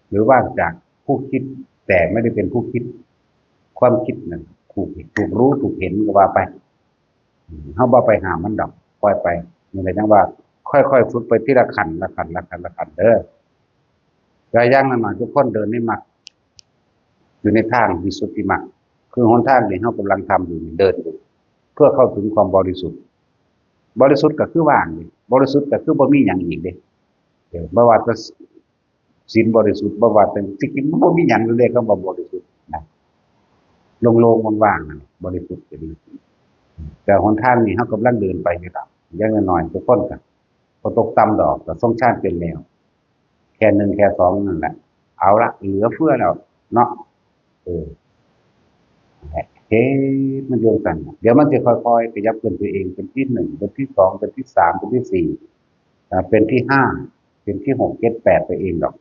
หรือว่างจากผู้คิด แต่ไม่ได้เป็นผู้คิด ความคิดนั้นถูก ถูกรู้ถูกเห็นก็ว่าไป เฮาบ่ไปห้ามมันดอก ปล่อยไป นี่แหละจั่งว่า ค่อยๆฝึกไปทีละขั้น ละขั้น ละขั้น ละขั้นเด้อ แต่อย่างน้อยๆทุกคนเดินในมรรค อยู่ในทางวิสุทธิมรรค คือหนทางที่เฮากำลังทำอยู่นี่ เดินอยู่ เพื่อเข้าถึงความบริสุทธิ์ บริสุทธิ์ก็คือว่างนี่ บริสุทธิ์ก็คือบ่มีหยังอีกเด้ เออ บ่ว่าแต่ศีลบริสุทธิ์ บ่ว่าแต่ จริงๆมันบ่มีหยังเลย คำว่าบริสุทธิ์นะ โล่งๆว่างๆนั่น บริสุทธิ์ก็ดี แต่หนทางนี้เฮากำลังเดินไปอยู่ดอก อย่างน้อยๆทุกคนก็บ่ตกต่ำดอก ก็ทรงฌานเป็นแล้ว แค่หนึ่งแค่สองนั่นแหละ เอาละ เหลือเฟือแล้วเนาะ เออ เหตุมันอยู่จั่งซั่น เดี๋ยวมันจะค่อยๆขยับขึ้นไปเอง เป็นที่หนึ่ง เป็นที่สอง เป็นที่สาม เป็นที่สี่ อ่า เป็นที่ห้า เป็นที่หก เจ็ด แปด ไปเองดอก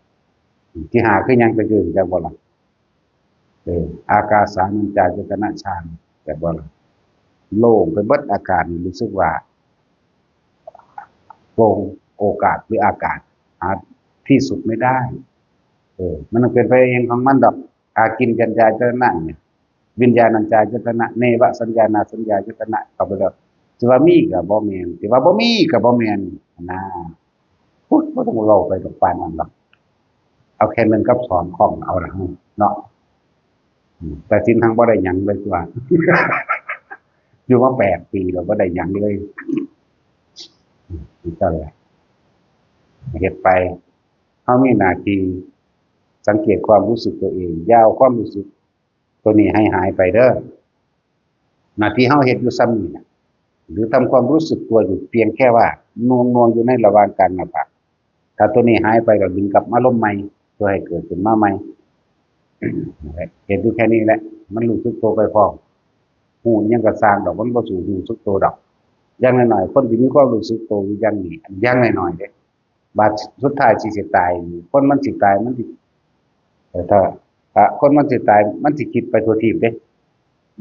ที่ห้าคือหยัง ก็คือ จักบ่ล่ะ เออ อากาสานัญจายตนะฌาน จักบ่ล่ะ โล่งไปเบิดอากาศนี่ รู้สึกว่าโปร่ง โอกาสหรืออากาศ หาที่สุดไม่ได้ เออ มันเป็นไปเองของมันดอก อากิญจัญญายตนะเนี่ย วิญญาณัญจายตนะ เนวสัญญานาสัญญายตนะ เข้าไปแล้ว สิว่ามีก็บ่แม่น สิว่าบ่มีก็บ่แม่นนะ พุทธ บ่ต้องเว้าไปดอกปานนั้นดอก เอาแค่หนึ่งกับสองคล้องเอาละเนาะ อืม แต่ศีลทั้งบ่ได้หยังเลยตัว อยู่มาแปดปีแล้วบ่ได้หยังเลย อืม นั่นแหละ เฮ็ดไป เฮามีหน้าที่สังเกตความรู้สึกตัวเอง อย่าเอาความรู้สึกตัวนี้ให้หายไปเด้อ หน้าที่เฮาเฮ็ดอยู่ส่ำนี้นะ หรือทำความรู้สึกตัวอยู่เพียงแค่ว่าหน่วงๆอยู่ในระหว่างกลางหน้าผาก ถ้าตัวนี้หายไปก็ดึงกลับมาลมใหม่ เพื่อให้เกิดขึ้นมาใหม่ เฮ็ดอยู่แค่นี้แหละ มันรู้สึกตัวไปพร้อม ฮู้อิหยังก็ซ่างดอก มันบ่สู้ฮู้สึกตัวดอก อย่างน้อยๆ คนที่มีความรู้สึกตัวอยู่อย่างนี้ อย่างน้อยๆเด้ บาดสุดท้ายสิ สิตาย คนมันสิตาย มันสิ เอ่อ ถ้า ถ้าคนมันสิตาย มันสิคิดไปทั่วทีปเด้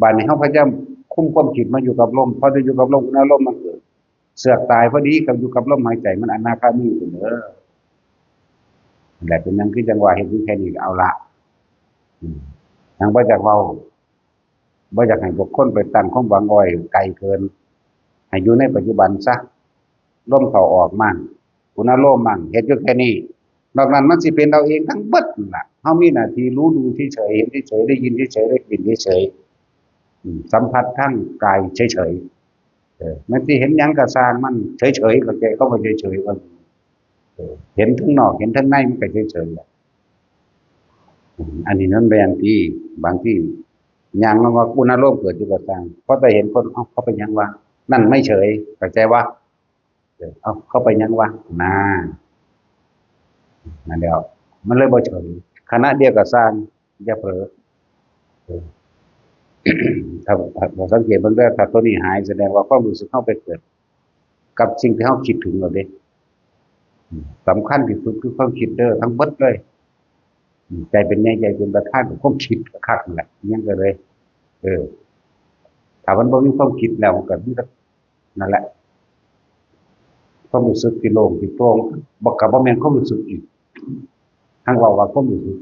บาดนี้เฮาพยายามคุมความคิดมาอยู่กับลม พอได้อยู่กับลม อุณาโลมมันเกิด เสือกตายพอดีกับอยู่กับลมหายใจ มันอนาคามีพุ้นเด้อ นั่นแหละ เป็นหยังคือจั่งว่าเฮ็ดอยู่แค่นี้ก็เอาละ อืม ยังบ่อยากเว้า บ่อยากให้บุคคลไปตั้งความหวังเอาไว้ไกลเกิน ให้อยู่ในปัจจุบันซะ ลมเข้าออกมั่ง อุณาโลมมั่ง เฮ็ดอยู่แค่นี้ นอกนั้นมันสิเป็นเอาเองทั้งเบิดนั่นล่ะ เฮามีหน้าที่รู้ดูเฉยๆ เห็นเฉยๆ ได้ยินเฉยๆ ได้กลิ่นเฉยๆ อืม สัมผัสทางกายเฉยๆ เออ มันสิเห็นหยังก็ซ่างมัน เฉยๆ เข้าใจคำว่าเฉยๆ ว่า เออ เห็นทั้งนอก เห็นทั้งใน มันก็เฉยๆ แหละ อืม อันนี้มันเป็นอันที่บางทีย่างลงว่าอุณาโลมเกิดอยู่ก็ซ่าง พอแต่เห็นคน เอ้า เขาเป็นหยังวะ นั่นไม่เฉย เข้าใจวะ เออ เอ้า เขาเป็นหยังวะ น่า นั่นแหละ มันเลยบ่เฉย ขณะเดียวก็ซ่าง อย่าเผลอ เออ ถ้า ถ้า ถ้าสังเกตเบิ่งเด้อ ถ้าตัวนี้หาย แสดงว่าความรู้สึกเฮาไปเกิดกับสิ่งที่เฮาคิดถึงแล้วเด้ อืม สำคัญที่สุดคือความคิดเด้อ ทั้งเบิดเลย อืม ใจเป็นใหญ่ ใจเป็นประธานของความคิดคักนั่นแหละ อิหยังก็เลย เออ ถ้ามันบ่มีความคิดแล้ว มันก็มีแต่ นั่นแหละ ความรู้สึกที่โล่งที่โปร่ง บ่ ก็บ่แม่นความรู้สึกอีก ทั้งเว้าว่าความรู้สึก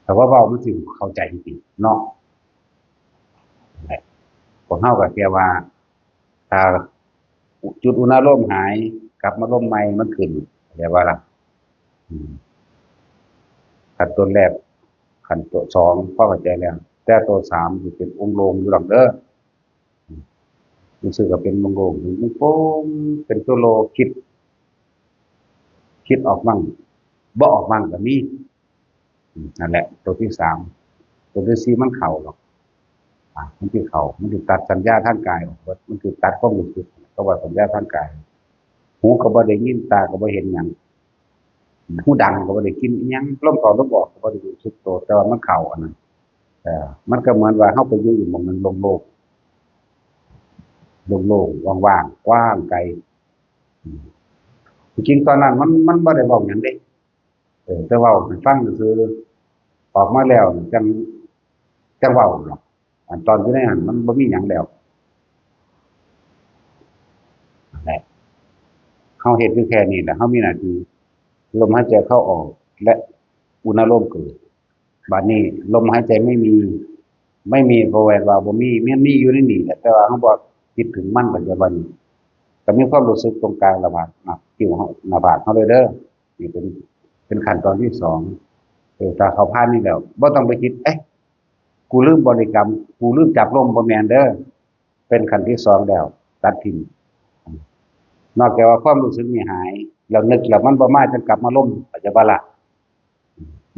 แต่ว่าเว้ามันสิเข้าใจจริงๆ เนาะ พวกเฮาก็แค่ว่า ถ้าจุดอุณาโลมหาย กลับมาโลมใหม่มันขึ้น เรียกว่าล่ะ อืม ขั้นต้นแรก ขั้นต้นสอง พอเข้าใจแล้ว แต่ตัวสามสิเป็นองค์ลมอยู่ดอกเด้อ รู้สึกว่าเป็นโล่งๆ มันโปร่ง เป็นตัวโลคิด คิดออกมั่ง บ่ออกมั่งก็มี อืม นั่นแหละ ตัวที่สาม ตัวที่สี่มันเข้าหรอก อ่ะ มันสิเข้า มันสิตัดสัญญาทางกายออกเบิด มันสิตัดความรู้สึก ก็ว่าสัญญาทางกาย หูก็บ่ได้ยิน ตาก็บ่เห็นหยัง หูดังก็บ่ได้กลิ่นอิหยัง ลมเข้าลมออกก็บ่ได้รู้สึกตัว แต่ว่ามันเข้าอันนั้น เอ่อ มันก็เหมือนว่าเฮาไปอยู่อีกหม่องหนึ่งโล่งๆ โล่งๆ ว่างๆ กว้างไกล อืม จริงๆ ตอนนั้นมัน มันบ่ได้เว้าหยังเด้ เออ แต่เว้าให้ฟังซื่อ ออกมาแล้วจั่ง จั่งเว้าเนาะ อันตอนอยู่ในหั้นมันบ่มีหยังแล้ว นั่นแหละ เฮาเฮ็ดอยู่แค่นี้แหละ เฮามีหน้าที่ ลมหายใจเข้าออก และอุณาโลมเกิด บัดนี้ลมหายใจไม่มี ไม่มีก็แปลว่าบ่มี มันมีอยู่ในนี่แหละ แต่ว่าเฮาบ่คิดถึงมัน ปัจจุบัดนี้ ก็มีความรู้สึกตรงกลางหน้าผาก หน้าคิ้วเฮา หน้าผากเฮาเลยเด้อ นี่เป็น เป็นขั้นตอนที่สอง เออ ถ้าเขาผ่านนี่แล้ว บ่ต้องไปคิด เอ๊ะ กูลืมบริกรรม กูลืมจับลม บ่แม่นเด้อ เป็นขั้นที่สองแล้ว ตัดทิ้ง นอกจากว่าความรู้สึกนี่หาย แล้วนึกแล้วมันบ่มา จั่งกลับมาลม เข้าใจบ่ล่ะ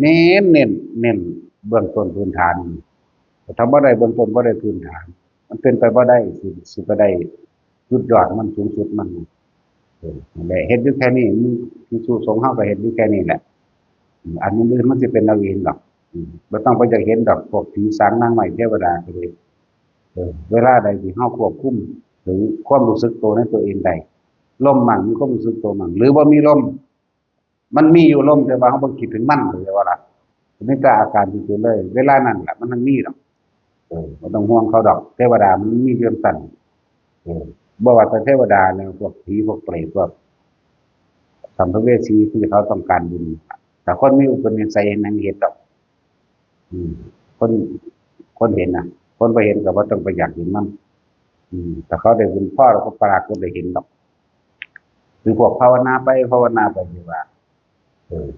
เน้น เน้น เน้นเบื้องต้นพื้นฐาน ถ้าบ่ได้เบื้องต้น บ่ได้พื้นฐาน มันเป็นไปบ่ได้ สิ สิไปได้จุดยอดมัน สูงสุดมัน เออ นั่นแหละ เฮ็ดอยู่แค่นี้ มีภิกษุสงฆ์เฮาก็เฮ็ดอยู่แค่นี้แหละ อืม อันอื่นมันสิเป็นเอาเองดอก อืม บ่ต้องไปอยากเห็นดอก พวกผีสางนางไม้เทวดาก็ดี เออ เวลาใดที่เฮาควบคุม หรือความรู้สึกตัวในตัวเองได้ ลมมั่ง มีความรู้สึกตัวมั่ง หรือบ่มีลม มันมีอยู่ลม แต่ว่าเฮาบ่คิดถึงมัน เข้าใจบ่ล่ะ มีแต่อาการที่เฉยเลย เวลานั้นล่ะ มันยังมีดอก เออ บ่ต้องห่วงเขาดอก เทวดามันมีเรื่องสั้น เออ บ่ว่าแต่เทวดาแล้ว พวกผี พวกเปรต พวกสัมภเวสีที่เขาต้องการบุญ ถ้าคนมีอุปนิสัยเห็นหยังเห็นดอก อืม คน คนเห็นน่ะ คนบ่เห็นก็บ่ต้องไปอยากเห็นมัน อืม ถ้าเขาได้บุญพอแล้วก็ปรากฏได้เห็นดอก คือพวกภาวนาไป ภาวนาไป ที่ว่า เออ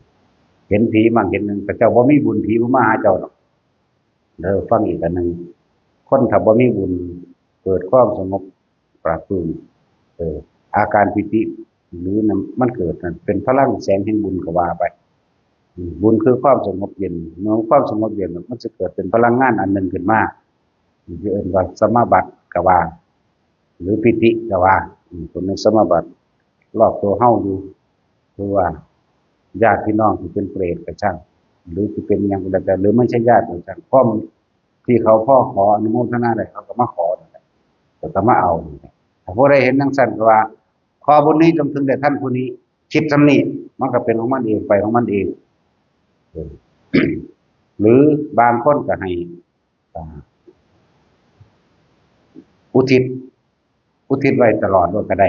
เห็นผีมั่งเห็นหยัง เขาเจ้าบ่มีบุญ ผีบ่มาหาเจ้าดอก เด้อ ฟังอีกอันหนึ่ง คนถ้าบ่มีบุญ เกิดความสงบปราบปลื้ม เออ อาการปีติ หรือมันเกิดนั่นเป็นพลังแสงแห่งบุญก็ว่าไป อืม บุญคือความสงบเย็น เมื่อความสงบเย็นมันจะเกิดเป็นพลังงานอันหนึ่งขึ้นมา ที่เอิ้นว่าสมาบัติก็ว่า หรือปีติก็ว่า อืม เป็นสมาบัติรอบตัวเฮาอยู่ คือว่าญาติพี่น้องที่เป็นเปรตก็ช่าง หรือที่เป็นหยังก็แล้วแต่ หรือไม่ใช่ญาติก็ช่าง พร้อมที่เขาพอขออนุโมทนาได้ เขาก็มาขอนั่นแหละ ก็มาเอานั่นแหละ ถ้าผู้ใดเห็นจั่งซั้นก็ว่า ขอบุญนี้จงถึงแด่ท่านผู้นี้ คิดส่ำนี้ มันก็เป็นของมันเอง ไปของมันเอง เออ หรือบางคนก็ให้ อ่า อุทิศ อุทิศไว้ตลอดโลดก็ได้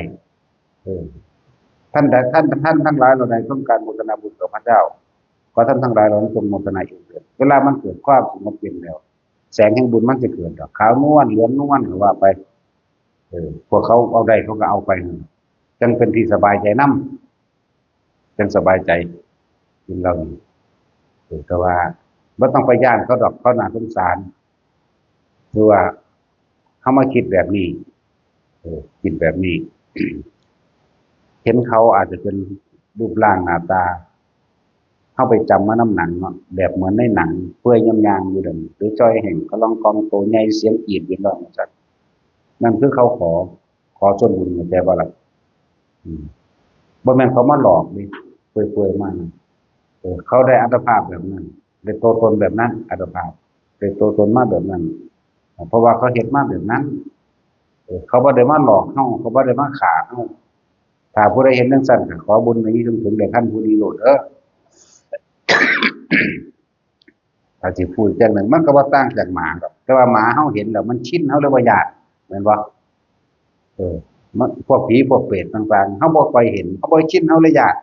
เออ ท่านใด ท่าน ท่านทั้งหลายเหล่าใดต้องการโมทนาบุญกับพระเจ้า ขอท่านทั้งหลายเหล่านั้นจงโมทนาเองเถิด เวลามันเกิดความสงบเย็นแล้ว แสงแห่งบุญมันจะเกิดดอก ขาวนวล เหลืองนวลก็ว่าไป เออ พวกเขาเอาได้เขาก็เอาไปนั่น จั่งเป็นที่สบายใจนำ จั่งสบายใจ สิ่งเหล่านี้ เออ แต่ว่าบ่ต้องไปย้านเขาดอก เขาน่าสงสาร คือว่าเฮามาคิดแบบนี้ เออ คิดแบบนี้ เห็นเขาอาจจะเป็นรูปร่างหน้าตา เฮาไปจำมานำหนังเนาะ แบบเหมือนในหนัง เปื่อยยำยางอยู่เด้อ หรือจ้อยแห้ง กะล่องกองโตใหญ่ เสียงกรีดเรียกร้องจั่งซั้น นั่นคือเขาขอ ขอส่วนบุญ เข้าใจบ่ล่ะ อืม บ่แม่นเขามาหลอกเด้ เปื่อยๆมานะ เออ เขาได้อัตภาพแบบนั้น ได้ตัวตนแบบนั้น อัตภาพ ได้ตัวตนมาแบบนั้น เพราะว่าเขาเฮ็ดมาแบบนั้น เออ เขาบ่ได้มาหลอกเฮา เขาบ่ได้มาฆ่าเฮา ถ้าผู้ใดเห็นจั่งซั้นก็ขอบุญนี้จงถึงแด่ท่านผู้นี้โลดเด้อ ถ้าสิพูดจั่งหนึ่ง มันก็บ่ต่างจากหมาดอก แต่ว่าหมาเฮาเห็นแล้วมันชิน เฮาเลยบ่ย้าน แม่นบ่ เออ มัน พวกผีพวกเปรตต่างๆ เฮาบ่ค่อยเห็น เฮาบ่ชิน เฮาเลยย้าน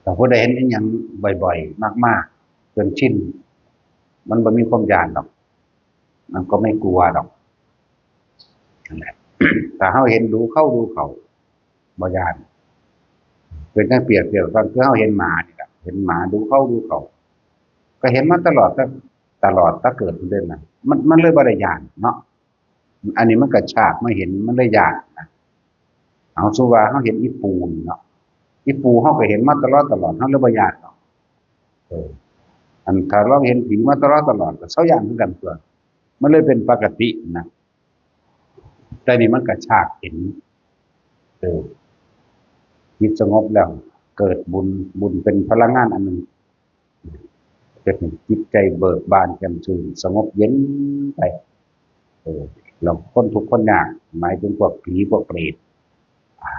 ถ้าผู้ใดเห็นอิหยังบ่อยๆ มากๆ จนชิน มันบ่มีความย้านดอก มันก็ไม่กลัวดอก นั่นแหละ ถ้าเฮาเห็นดูเข้าดูเข้า บ่ย้าน เป็นจั่งเปรียบเทียบกัน คือเฮาเห็นหมานี่ล่ะ เห็นหมาดูเข้าดูเข้า ก็เห็นมาตลอด ตะ ตลอดตั้งเกิดพุ้นเด้นะ มัน มันเลยบ่ได้ย้านเนาะ อันนี้มันกระชากมาเห็น มันเลยย้านนะ เอา สมมุติว่าเฮาเห็นอีปูนี่เนาะ อีปูเฮาก็เห็นมาตลอดตลอด เฮาเลยบ่ย้านเนาะ เออ อันถ้าลองเห็นผีมาตลอดตลอด ก็เซาย้านคือกันตั่ว มันเลยเป็นปกตินะ แต่นี่มันกระชากเห็น เออ จิตสงบแล้ว เกิดบุญ บุญเป็นพลังงานอันหนึ่ง เฮ็ดให้จิตใจเบิกบานแจ่มชื่น สงบเย็นไป เออ แล้วคนทุกข์คนยาก หมายถึงพวกผีพวกเปรต อ่า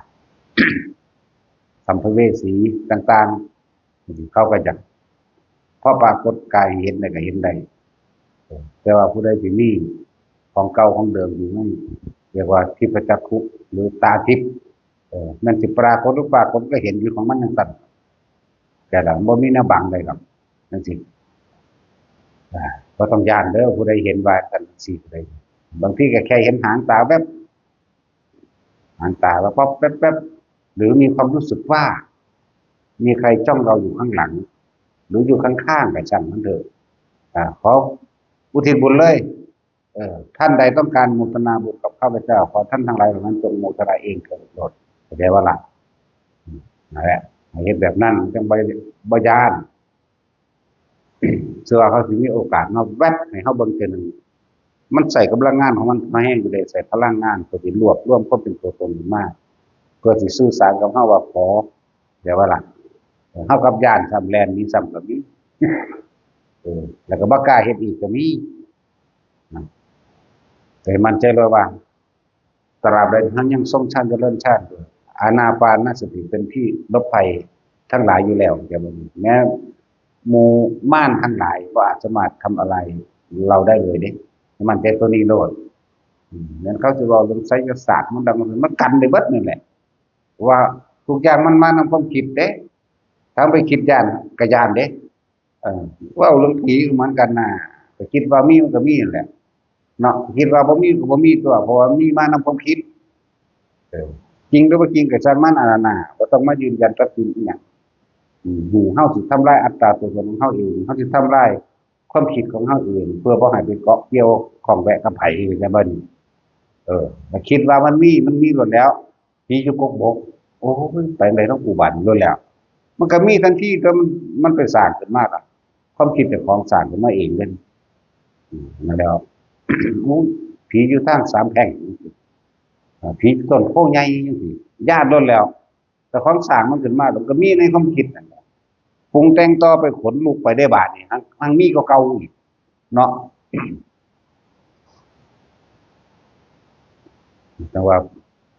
สัมภเวสีต่างๆ เขาก็จะ เพราะปรากฏกายเห็นได้ก็เห็นได้ เออ แต่ว่าผู้ใดที่มีของเก่าของเดิมอยู่นั่น เรียกว่าทิพยจักขุ หรือตาทิพย์ เออ มันสิปรากฏหรือปรากฏก็เห็นอยู่ของมันจั่งซั้น แต่ละบ่มีแนวบังได้หรอก จั่งซี้ อ่า บ่ต้องย้านเด้อ ผู้ใดเห็นว่าจั่งซี้ก็ได้ บางทีก็แค่เห็นหางตาแวบ หางตาแวบๆ แวบๆ หรือมีความรู้สึกว่า มีใครจ้องเราอยู่ข้างหลัง หรืออยู่ข้างๆ ก็ช่างมันเถอะ อ่า ขออุทิศบุญเลย เออ ท่านใดต้องการโมทนาบุญกับข้าพเจ้า ขอท่านทั้งหลายเหล่านั้นจงโมทนาเองเถิด เข้าใจบ่ล่ะ อืม นั่นแหละ ให้เฮ็ดแบบนั้น จั่งบ่ บ่ย้าน เชื่อว่าเขาสิมีโอกาสมาแวบให้เฮาเบิ่งเทื่อหนึ่ง มันใช้กำลังงานของมันมาแฮงอยู่เด้ ใช้พลังงานเพื่อสิรวบรวมความเป็นตัวตนขึ้นมา เพื่อสิสื่อสารกับเฮาว่าขอ เข้าใจบ่ล่ะ เฮากลับย้านซ้ำ แล่นหนีซ้ำก็มี เออ แล้วก็บ่กล้าเฮ็ดอีกก็มี นะ แต่มั่นใจเลยว่า ตราบใดที่เฮายังทรงฌานเจริญฌานอยู่ อานาปานสติเป็นที่หลบภัยทั้งหลายอยู่แล้ว จะบ่มี แม้หมู่มารทั้งหลายก็อาจสามารถทำอะไรเราได้เลยเด้ ให้มั่นใจตัวนี้โลด อืม แม้นเขาสิเว้าเรื่องไสยศาสตร์ มันดัง มันกันได้เบิดนั่นแหละ ว่าทุกอย่างมันมานำความคิดเด้ ถ้าไปคิดย้านก็ย้านเด้ เออ เว้าเรื่องผีก็เหมือนกันนะ ก็คิดว่ามีมันก็มีนั่นแหละ เนาะ คิดว่าบ่มีก็บ่มีตัว เพราะว่ามีมานำความคิด เออ จริงหรือบ่จริงก็ช่างมัน อันนั้นน่ะ บ่ต้องมายืนยันตัดสินอีหยัง อืม เฮาสิทำลายอัตตาตัวตนของเฮาเอง เฮาสิทำลายความคิดของเฮาเอง เพื่อบ่ให้ไปเกาะเกี่ยวข้องแวะกับไผ เข้าใจบ่นี่ เออ ถ้าคิดว่ามันมี มันมีโลดแล้ว ผีอยู่กกบก โอ้ย ไปไหนต้องกูบันโลดแล้ว มันก็มีทันที แต่มัน มันไปสร้างขึ้นมาล่ะ ความคิดเจ้าของสร้างขึ้นมาเองเด้ อืม นั่นแหล้ว โอ้ย ผีอยู่ทางสามแพร่ง อ่า ผีอยู่ต้นโพธิ์ใหญ่จังซี้ ย้านโลดแล้ว แต่ของสร้างมันขึ้นมา มันก็มีในความคิดนั่นแหละ ปรุงแต่งต่อไป ขนลุกไปได้บาดนี่ ทั้ง ทั้งมีก็เก่าอีก เนาะ แต่ว่า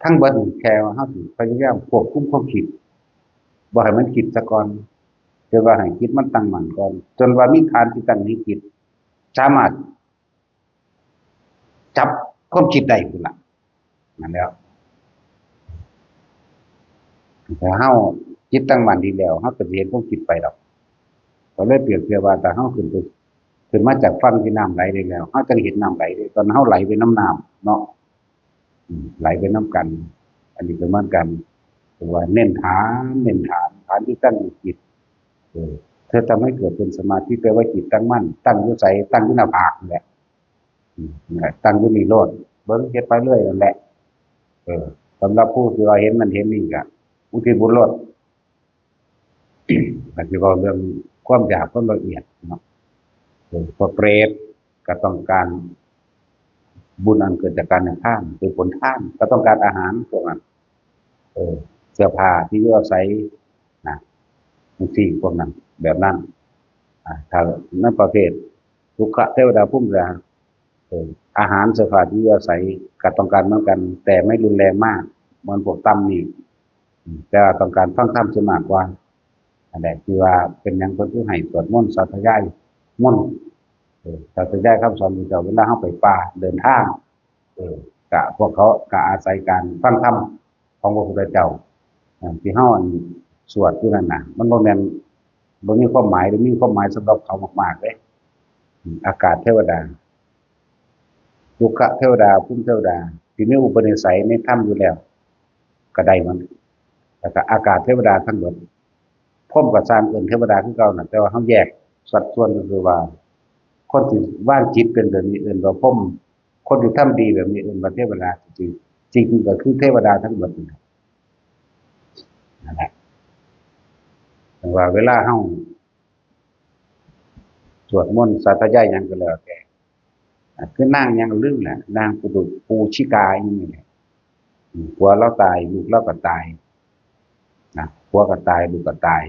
ทั้งเบิดนี่แค่ว่าเฮาสิพยายามควบคุมความคิด บ่ให้มันคิดซะก่อน จนว่าให้จิตมันตั้งมั่นก่อน จนว่ามีฐานที่ตั้งให้จิต สามารถจับความคิดได้พุ้นล่ะ นั่นแหล้ว ถ้าเฮาจิตตั้งมั่นดีแล้ว เฮาก็สิเห็นความคิดไปดอก ก็เลยเปรียบเทียบว่า ถ้าเฮาขึ้นไป ขึ้นมาจากฝั่งที่น้ำไหลได้แล้ว เฮาจั่งเห็นน้ำไหลเด้ ตอนเฮาไหลไปนำน้ำเนาะ อืม ไหลไปนำกัน อันนี้ก็เหมือนกัน เรียกว่าเน้นฐาน เน้นฐาน ฐานที่ตั้งอยู่จิต เออ เธอทำให้เกิดเป็นสมาธิ แปลว่าจิตตั้งมั่น ตั้งอยู่ไส ตั้งอยู่หน้าผากนั่นแหละ อืม นั่นแหละ ตั้งอยู่นี่โลด เบิ่งเฮ็ดไปเรื่อยนั่นแหละ เออ สำหรับผู้ที่ว่าเห็นนั่นเห็นนี่ก็อุทิศบุญโลด อาจจะเว้าเรื่องความอยาก ความละเอียดเนาะ เออ พวกเปรตก็ต้องการบุญอันเกิดจากการให้ทาน คือผลทาน ก็ต้องการอาหารพวกนั้น เออ เสื้อผ้าที่อยู่อาศัยนะ จั่งซี้ พวกนั้น แบบนั้น อ่า ถ้าในประเภทสุขเทวดาภูมิเทวดา เออ อาหารเสื้อผ้าที่อยู่อาศัยก็ต้องการเหมือนกัน แต่ไม่รุนแรงมาก เหมือนพวกต่ำนี่ อืม แต่ว่าต้องการฟังธรรมซะมากกว่า อันใดที่ว่าเป็นหยังเพิ่นคือให้สวดมนต์สาธยายมนต์ เออ สาธยายคำสอนพระเจ้า เวลาเฮาไปป่าเดินทาง เออ กะพวกเขากะอาศัยการฟังธรรมของพระพุทธเจ้า อ่า ที่เฮาอันสวดอยู่นั่นน่ะ มันบ่แม่น บ่มีความหมาย หรือมีความหมายสำหรับเขามากๆเด้ อืม อากาศเทวดา สุขเทวดา ภูมิเทวดา ที่มีอุปนิสัยในธรรมอยู่แล้ว ก็ได้มัน แล้วก็อากาศเทวดาทั้งหมด พรหมก็สร้างเอิ้นเทวดาคือเก่าน่ะ แต่ว่าเฮาแยกสัดส่วนก็คือว่า คนที่วางจิตเป็นแบบนี้เอิ้นว่าพรหม คนที่ทำดีแบบนี้เอิ้นว่าเทวดา จริงๆ จริงๆก็คือเทวดาทั้งหมดนั่นแหละ นั่นแหละ แต่ว่าเวลาเฮาสวดมนต์สาธยายหยังก็แล้วแต่ อ่ะ คือนางหยังลืมแหละ นางปูดู ปูชิกาอีหยังนี่แหละ อืม ผัวเราตาย ลูกเราก็ตาย นะ ผัวก็ตาย ลูกก็ตาย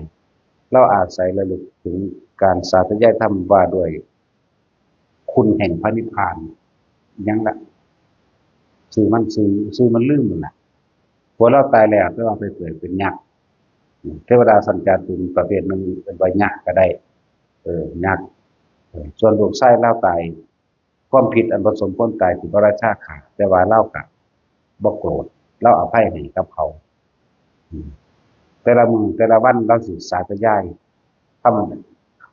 ลาวอาศัยระลึกถึงการสาธยายธรรมว่าด้วยคุณแห่งพระนิพพาน หยังละ ชื่อมัน ชื่อ ชื่อมันลืมหมดละ ผัวลาวตายแล้ว แต่ว่าไปเกิดเป็นยักษ์ เทวดาชั้นจาตุมประเภทหนึ่ง เป็นว่ายักษ์ก็ได้ เออ ยักษ์ เออ ส่วนลูกชายลาวตาย ความผิดอันบ่สมควรตายที่พระราชาฆ่า แต่ว่าลาวก็บ่โกรธ ลาวอภัยให้กับเขา อืม แต่ละมื้อแต่ละวันลาวสิสาธยายธรรม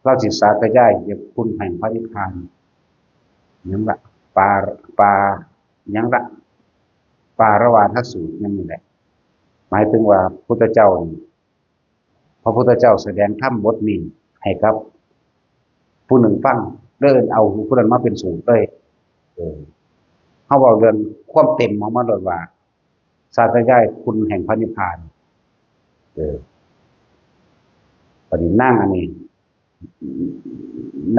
ลาวสิสาธยายเกี่ยวกับคุณแห่งพระนิพพาน หยังละ ปา ปา หยังละ ปารวาทสูตร หยังนี่แหละ หมายถึงว่าพุทธเจ้านี่ พระพุทธเจ้าแสดงธรรมบทนี้ให้กับผู้หนึ่งฟัง แล้วเอาผู้นั้นมาเป็นสูตรเลย เออ เฮาเว้าเรื่องความเต็มของมันโลดว่า สาธยายคุณแห่งพระนิพพาน เออ บัดนี้นางอันนี้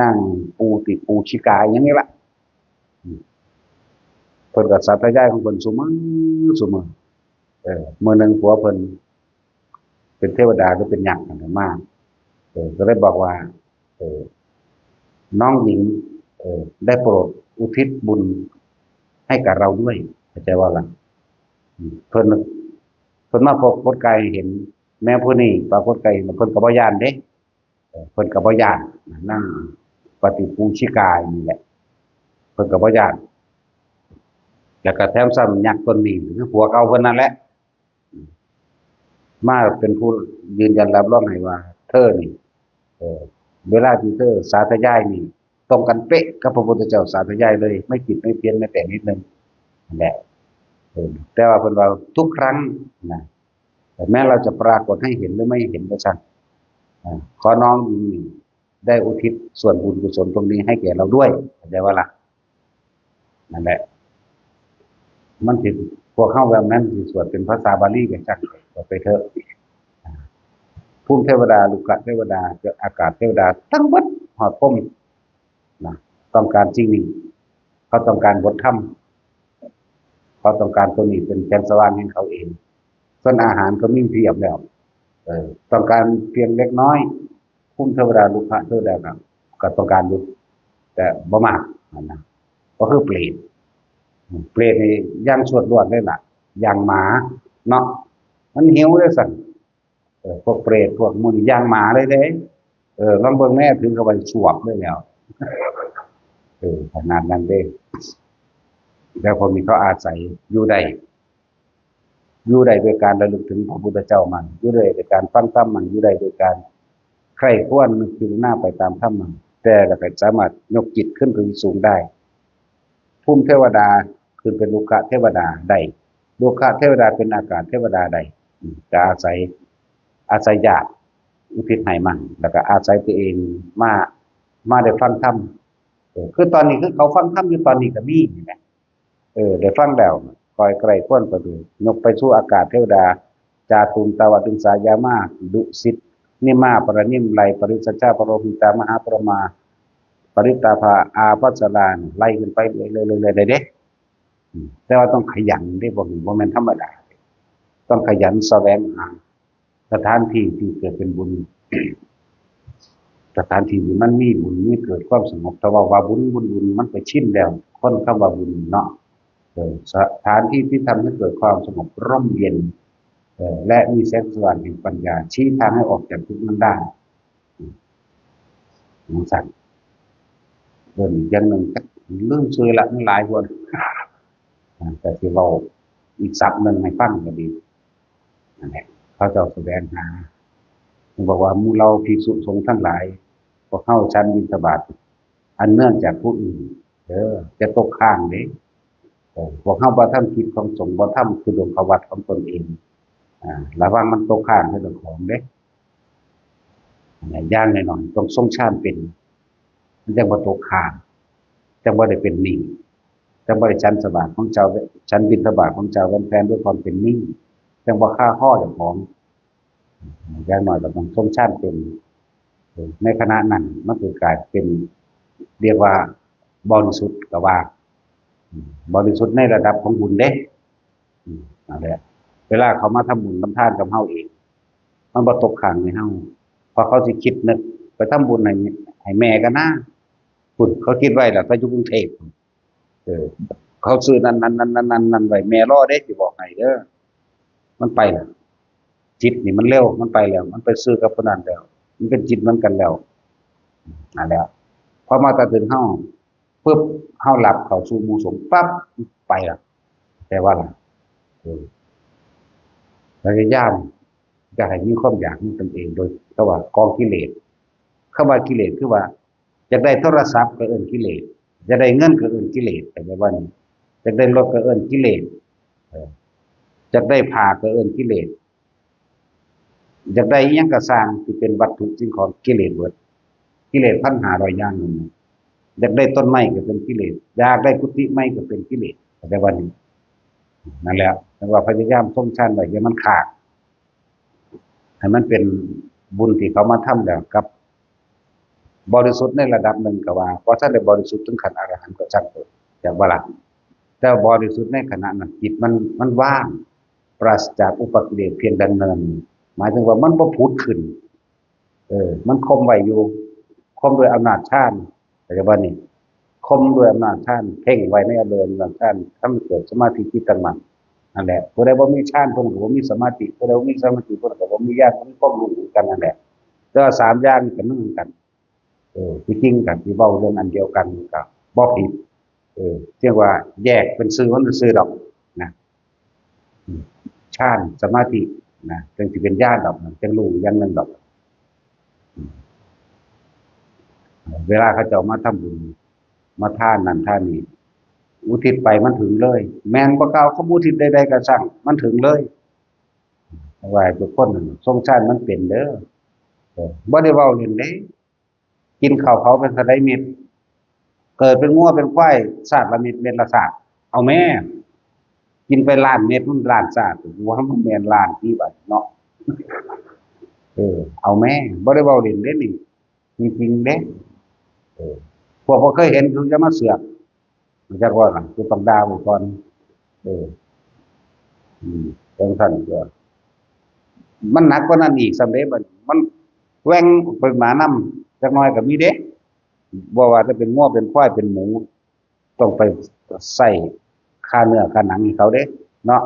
นางปูติปูชิกาหยังนี่ละ เพิ่นก็สาธยายของเพิ่นซุมื้อซุมื้อ เออ มื้อหนึ่งผัวเพิ่นเป็นเทวดาหรือเป็นยักษ์นั่นแหละมา เออ ก็เลยบอกว่า เออ น้องหญิง เออ ได้โปรดอุทิศบุญให้กับเราด้วย เข้าใจว่าล่ะ อืม เพิ่น เพิ่นมาปรากฏกายให้เห็น แม่ผู้นี้ปรากฏกายเห็น เพิ่นก็บ่ย้านเด้ เออ เพิ่นก็บ่ย้าน นางปฏิปูชิกานี่แหละ เพิ่นก็บ่ย้าน แล้วก็แถมซ้ำยักษ์ตนนี้คือผัวเก่าเพิ่นนั่นแหละ มาเป็นผู้ยืนยันรับรองให้ว่า เธอนี่ เออ เวลาที่เธอสาธยายนี่ ตรงกันเป๊ะกับพระพุทธเจ้าสาธยายเลย ไม่ผิดไม่เพี้ยนแม้แต่นิดนึง นั่นแหละ เออ แต่ว่าเพิ่นว่าทุกครั้งนะ แต่แม้เราจะปรากฏให้เห็นหรือไม่เห็นก็ช่าง อ่า ขอน้องหญิงนี่ได้อุทิศส่วนบุญกุศลตรงนี้ให้แก่เราด้วย เข้าใจว่าล่ะ นั่นแหละ มันสิ พวกเฮาแบบนั้นสิสวดเป็นภาษาบาลีก็ช่าง ก็ไปเถอะ อ่า ภูมิเทวดา ลุกขเทวดา อากาศเทวดา ทั้งหมดฮอดพรหม นะ ต้องการสิ่งนี้ เขาต้องการบทธรรม เขาต้องการตัวนี้เป็นแสงสว่างให้เขาเอง ส่วนอาหารก็มีเพียบแล้ว เออ ต้องการเพียงเล็กน้อย ภูมิเทวดา ลุกขเทวดาก็ ก็ต้องการอยู่ แต่บ่มากนะ ก็คือเปรต เปรตนี่อย่างสวดลวดเลยล่ะ อย่างหมาเนาะ มันหิวเลยสั่น เออ พวกเปรตพวกหมู่นี่อย่างหมาเลยเด้ เออ ลองเบิ่งแม่ถือเข้าไปสวบเลยแล้ว เออ ขนาดนั้นเด้ แล้วพวกนี้เขาอาศัยอยู่ได้ อยู่ได้ด้วยการระลึกถึงพระพุทธเจ้ามั่ง อยู่ได้ด้วยการฟังธรรมมั่ง อยู่ได้ด้วยการใคร่ครวญนึกพิจารณาไปตามธรรมมั่ง แต่ละก็สามารถยกจิตขึ้นไปสูงได้ ภูมิเทวดาขึ้นเป็นลุกขเทวดาได้ ลุกขเทวดาเป็นอากาศเทวดาได้ อืม ก็อาศัย อาศัยญาติอุทิศให้มั่ง แล้วก็อาศัยตัวเองมา มาได้ฟังธรรม เออ คือตอนนี้คือเขาฟังธรรมอยู่ตอนนี้ก็มีนี่แหละ เออ ได้ฟังแล้ว คอยใคร่ครวญไปดู ยกไปสู่อากาศเทวดา จาตุมตาวติงสายามา ดุสิต นิมา ปรนิม ไล ปริสชา ปโรหิตา มหาปรมา ปริตตาภา อาภัสรา ไล่ขึ้นไปเรื่อยๆๆๆ ได้เด้ อืม แต่ว่าต้องขยันเด้ พวกนี้บ่แม่นธรรมดา ต้องขยันแสวงหาสถานที่ที่เกิดเป็นบุญ สถานที่ที่มันมีบุญ มีเกิดความสงบ ถ้าเว้าว่าบุญ บุญ บุญ มันไปชินแล้ว คนคำว่าบุญเนาะ เออ สถานที่ที่ทำให้เกิดความสงบร่มเย็น เออ และมีแสงสว่างแห่งปัญญา ชี้ทางให้ออกจากทุกข์นั้นได้ อืม จั่งซั้น เพิ่นอีกอย่างหนึ่ง จักลืมชื่อละ มันหลายคน อ่า แต่สิเว้าอีกศัพท์หนึ่งให้ฟังก็ดี นั่นแหละ เขาเจ้าแสวงหา บอกว่า หมู่เหล่าภิกษุสงฆ์ทั้งหลาย พวกเฮาฉันบิณฑบาต อันเนื่องจากผู้อื่น เด้อ จะตกค้างเด้ เออ พวกเฮาบ่ทำกิจของสงฆ์ บ่ทำธุดงควัตรของตนเอง อ่า ระวังมันตกค้างให้เจ้าของเด้ อย่างน้อยๆ ต้องทรงฌานเป็น มันจั่งบ่ตกค้าง จั่งบ่ได้เป็นหนี้ จั่งบ่ได้ฉันสบาตของเจ้า ฉันบิณฑบาตของเจ้าแฟนๆ ด้วยความเป็นหนี้ จั่งบ่คาคอเจ้าของ อย่างน้อยก็ต้องทรงฌานเป็น ในขณะนั้นมันก็กลายเป็น เรียกว่าบริสุทธิ์ก็ว่า อืม บริสุทธิ์ในระดับของบุญเด้ อืม นั่นแหละ เวลาเขามาทำบุญทำทานกับเฮาเอง มันบ่ตกค้างในเฮา เพราะเขาสิคิดนึกไปทำบุญให้ ให้แม่กันนะ พุ้น เขาคิดไว้แล้ว ถ้าอยู่กรุงเทพฯ พุ้น เออ เขาซื้อนั่น นั่น นั่น นั่น นั่น นั่นไว้ แม่รอเด้ สิบอกให้เด้อ มันไปแล้ว จิตนี่มันเร็ว มันไปแล้ว มันไปซื้อกับผู้นั้นแล้ว มันเป็นจิตเหมือนกันแล้ว นั่นแหละ พอมาตัดถึงเฮาปุ๊บ เฮาหลับเข้าสู่หมู่สงฆ์ปั๊บ ไปละ แต่ว่าล่ะ เออ พยายามจะให้มีความอยากในตนเอง โดย เพราะว่ากองกิเลส คำว่ากิเลสคือว่า อยากได้โทรศัพท์ก็เอิ้นกิเลส อยากได้เงินก็เอิ้นกิเลส เข้าใจบ่นี่ อยากได้รถก็เอิ้นกิเลส เออ อยากได้ผ้าก็เอิ้นกิเลส อยากได้อิหยังก็ซ่างที่เป็นวัตถุสิ่งของ กิเลสเบิด กิเลสพันห้าร้อยอย่างนั่นน่ะ อยากได้ต้นไม้ก็เป็นกิเลส อยากได้กุฏิใหม่ก็เป็นกิเลส เข้าใจบ่นี่ นั่นแหละ แต่ว่าพยายามทรงฌานไว้อย่ามันขาด ให้มันเป็นบุญที่เขามาทำแล้วกับ บริสุทธิ์ในระดับหนึ่งก็ว่า บ่ทันได้บริสุทธิ์ถึงขั้นอรหันต์ก็ช่างเถอะ อยากว่าล่ะ แต่บริสุทธิ์ในขณะนั้นจิตมัน มันว่าง ปราศจากอุปกิเลสเพียงดำเนิน หมายถึงว่ามันบ่ผุดขึ้น เออ มันคมไว้อยู่ คมด้วยอำนาจฌาน เข้าใจบ่นี่ คมด้วยอำนาจฌาน เพ่งไว้ในอำนาจฌาน ทำให้เกิดสมาธิจิตตั้งมั่น นั่นแหละ ผู้ใดบ่มีฌาน เพิ่นก็บ่มีสมาธิ ผู้ใดบ่มีสมาธิ เพิ่นก็บ่มีญาณ บ่มีความรู้คือกันนั่นแหละ แต่ว่าสามอย่างนี่ก็เหมือนกัน เออ ที่จริงก็สิเว้าเรื่องอันเดียวกันก็บ่ผิด เออ เพียงว่าแยกเป็นชื่อมันซื่อๆดอกนะ อืม ฌานสมาธินะ จั่งสิเป็นญาณดอกนะ จั่งรู้อย่างหนึ่งดอก อืม เวลาเขาเจ้ามาทำบุญ มาทานนั่นทานนี่ อุทิศไปมันถึงเลย แม่นบ่กล่าวคำอุทิศใดๆก็ช่าง มันถึงเลย ไหว้ทุกคนนั่นน่ะ ทรงฌานมันเป็นเด้อ เออ บ่ได้เว้าเล่นเด้ กินข้าวเขาเป็นสะใดเม็ด เกิดเป็นงัวเป็นควาย ชาติละเม็ด เม็ดละชาติ เอาแม่ กินไปล้านเม็ด มันล้านชาติ กูว่ามันแม่นล้านที่บัดเนาะ เออ เอาแม่ บ่ได้เว้าเล่นเด้นี่ จริงๆเด้ เออ พวกบ่เคยเห็น คือจะมาเสือก จักว่าล่ะ คือต้องด่าไว้ก่อน เออ อืม จั่งซั้นก็ มันหนักกว่านั้นอีกซ้ำเด้ บัดนี้ มันแหว่งไปหมานำ จักหน่อยก็มีเด้ บ่ว่าจะเป็นงัวเป็นควายเป็นหมู ต้องไปใส่ค่าเนื้อค่าหนังให้เขาเด้ เนาะ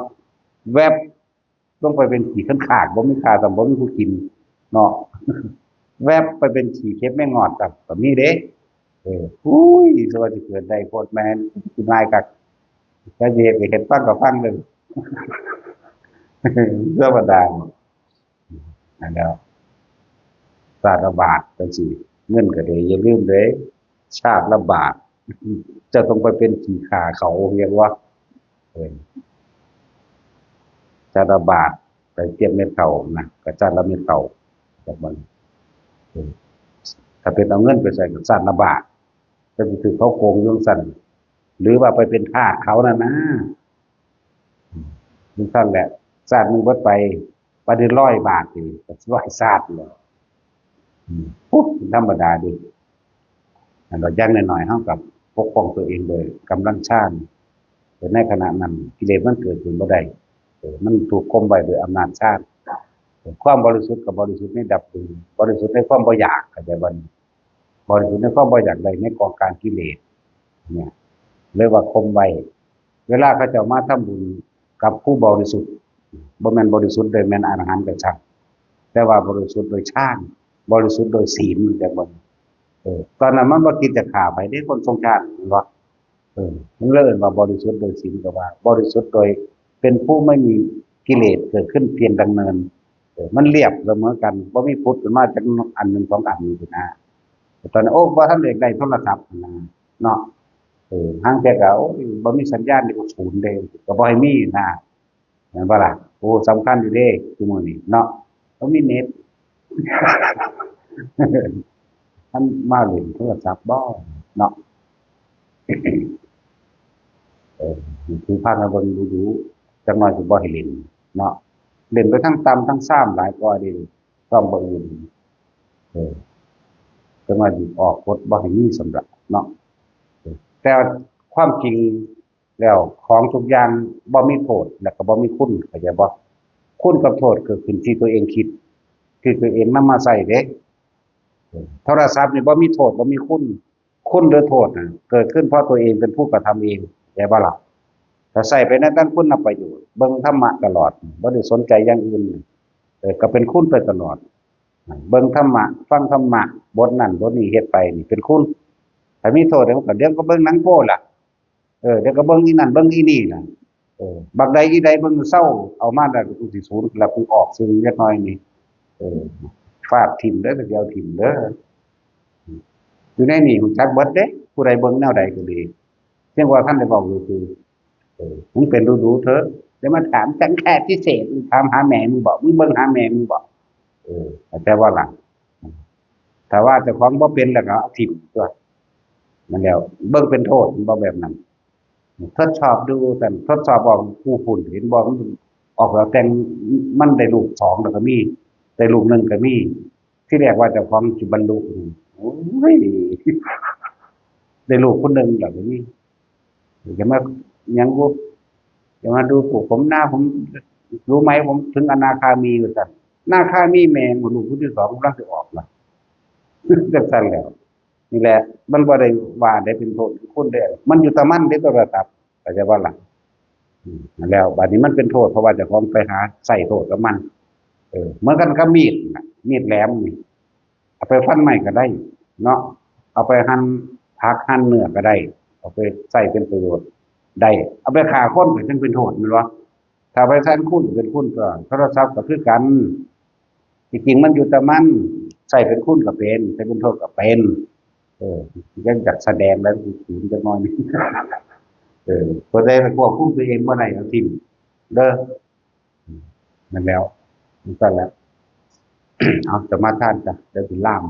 แวบ ลงไปเป็นขี้คันคาก บ่มีค่า ซ้ำบ่มีผู้กิน เนาะ แวบไปเป็นขี้เข็บแมงงอด ซ้ำก็มีเด้ เออ อุ้ย สวัสดีเกิดได้โพดแม่น สิง่ายคัก แต่สิเฮ็ดก็เฮ็ด ฟังก็ฟังเลย ธรรมดา นั่นแหละ ชาติละบาทจั่งซี้ เงินก็ดี อย่าลืมเด้ ชาติละบาท เจ้าต้องไปเป็นขี้ข้าเขา เรียกว่า เออ ชาติละบาท ไปเก็บเม็ดเฒ่านะ ก็ชาติละเม็ดเฒ่า จากมัน เออ ถ้าเป็นเอาเงินไปใส่ก็ชาติละบาท แต่สิถือเขาโกงอยู่จั่งซั้น หรือว่าไปเป็นทาสเขานั่นนะ อืม จั่งซั้นแหละ ชาติหนึ่งเบิดไป บัดนี้ร้อยบาทนี่ ก็ร้อยชาติแล้ว อืม ปุ๊บ ธรรมดาเด้ อันเราอย่างน้อยๆ เฮาก็ปกป้องตัวเองโดยกำลังฌาน แต่ในขณะนั้นกิเลสมันเกิดขึ้นบ่ได้ เออ มันถูกข่มไว้โดยอำนาจฌาน เออ ความบริสุทธิ์ก็บริสุทธิ์ในระดับหนึ่ง บริสุทธิ์ในความบ่อยาก เข้าใจบ่นี่ บริสุทธิ์ในความบ่อยากได้ในกองการกิเลส เนี่ย เรียกว่าข่มไว้ เวลาเขาเจ้ามาทำบุญกับผู้บริสุทธิ์ บ่แม่นบริสุทธิ์โดยแม่นอรหันต์ก็ช่าง แต่ว่าบริสุทธิ์โดยฌาน บริสุทธิ์โดยศีล จั่งบ่ เออ ตอนนั้นมันบ่คิดจะฆ่าไผเด้ คนทรงฌาน แม่นบ่ เออ มันเลยเอิ้นว่าบริสุทธิ์โดยศีลก็ว่า บริสุทธิ์โดยเป็นผู้ไม่มีกิเลสเกิดขึ้นเพียงดำเนิน เออ มันเรียบเสมอกัน บ่มีผุดขึ้นมาจักอันหนึ่งสองอันนี่นะ ตอนนั้น โอ้ บ่ทันได้ได้โทรศัพท์นะ เนาะ เออ ห่างแต่ก็ โอ้ย บ่มีสัญญาณนี่ก็ศูนย์เด้ ก็บ่ให้มีนะ แม่นบ่ล่ะ โอ้ สำคัญอยู่เด้ ซุมื้อนี้เนาะ บ่มีเน็ต มันมาเล่นโทรศัพท์บ่เนาะ เออ คือพากันเบิ่งดูๆ จักหน่อยสิบ่ให้เล่นเนาะ เล่นไปทั้งต่ำทั้งซ้ำหลายกว่าเด้ ต้องบ่อื่น เออ จักหน่อยสิออกกฎบ่ให้มีสำหรับเนาะ เออ แต่ความจริงแล้วของทุกอย่างบ่มีโทษ แล้วก็บ่มีคุณ เข้าใจบ่ คุณกับโทษเกิดขึ้นที่ตัวเองคิด ที่ตัวเองนำมาใช้เด้ โทรศัพท์นี่บ่มีโทษบ่มีคุณ คุณหรือโทษน่ะเกิดขึ้นเพราะตัวเองเป็นผู้กระทำเอง แม่นบ่ล่ะ ถ้าใช้ไปในทางคุณประโยชน์ เบิ่งธรรมะตลอด บ่ได้สนใจอย่างอื่น เออ ก็เป็นคุณไปตลอด เบิ่งธรรมะ ฟังธรรมะ บทนั้นบทนี้เฮ็ดไปนี่เป็นคุณ ถ้ามีโทษเดี๋ยวมันก็ เดี๋ยวก็เบิ่งหนังโป๊ล่ะ เออ เดี๋ยวก็เบิ่งอีนั่นเบิ่งอีนี่ล่ะ เออ บักใดอีใดเบิ่งเซา เอามาแล้วกูสิสูนแล้วกูออกซื่อจักหน่อยนี่ เออ ฟาดถิ่มเด้อ เดี๋ยวถิ่มเด้อ อยู่ในนี่รู้จักเบิดเด้ ผู้ใดเบิ่งแนวใดก็ดี เพียงว่าท่านได้บอกอยู่คือ เออ มึงเป็นดูๆเถอะ เดี๋ยวมาถามจังแค่พิเศษ ถามหาแม่มึงบอก มึงเบิ่งหาแม่มึงบอก เออ แต่ว่าหลัง ถ้าว่าเจ้าของบ่เป็นแล้วก็เอาถิ่มตัว นั่นแหล้ว เบิ่งเป็นโทษ มันบ่แบบนั้น ทดสอบดู แต่ทดสอบบอกผู้คุณเห็นบอกมันออกแล้วแต่ง มันได้ลูกสองแล้วก็มี ได้ลูกหนึ่งก็มี ที่แรกว่าเจ้าของจะบรรลุ โอ้ย ได้ลูกคนหนึ่งแล้วก็มี จะมาหยังกู จะมาดูปลูกผมหน้าผม รู้ไหมผมถึงอนาคามีอยู่สั่น นาคามีแม่งลูกคนที่สองกำลังจะออกละ จังซั่นแหล้ว นี่แหละ มันบ่ได้ว่าได้เป็นโทษคนเด้อ มันอยู่แต่มันเด้ โทรศัพท์ เข้าใจบ่ล่ะ อืม แล้วบัดนี้มันเป็นโทษ เพราะว่าเจ้าของไปหาใส่โทษกับมัน เออ เหมือนกันกับมีดน่ะ มีดแหลมนี่ เอาไปฟันไม้ก็ได้ เนาะ เอาไปหั่นผักหั่นเนื้อก็ได้ เอาไปใช้เป็นประโยชน์ได้ เอาไปฆ่าคนก็จั่งเป็นโทษ แม่นบ่ ถ้าไปใช้คุณเป็นคุณ ก็โทรศัพท์ก็คือกัน ที่จริงมันอยู่แต่มัน ใช้เป็นคุณก็เป็น ใช้เป็นโทษก็เป็น เออ ยังอยากแสดงแล้วกูถือจักหน่อยหนึ่ง เออ ผู้ใดไปควบคุมตัวเองบ่ได้ เอาถิ่มเด้อ นั่นแหล้ว นั่นแหละ เอาสมาทานจ้ะ เดี๋ยวสิลาม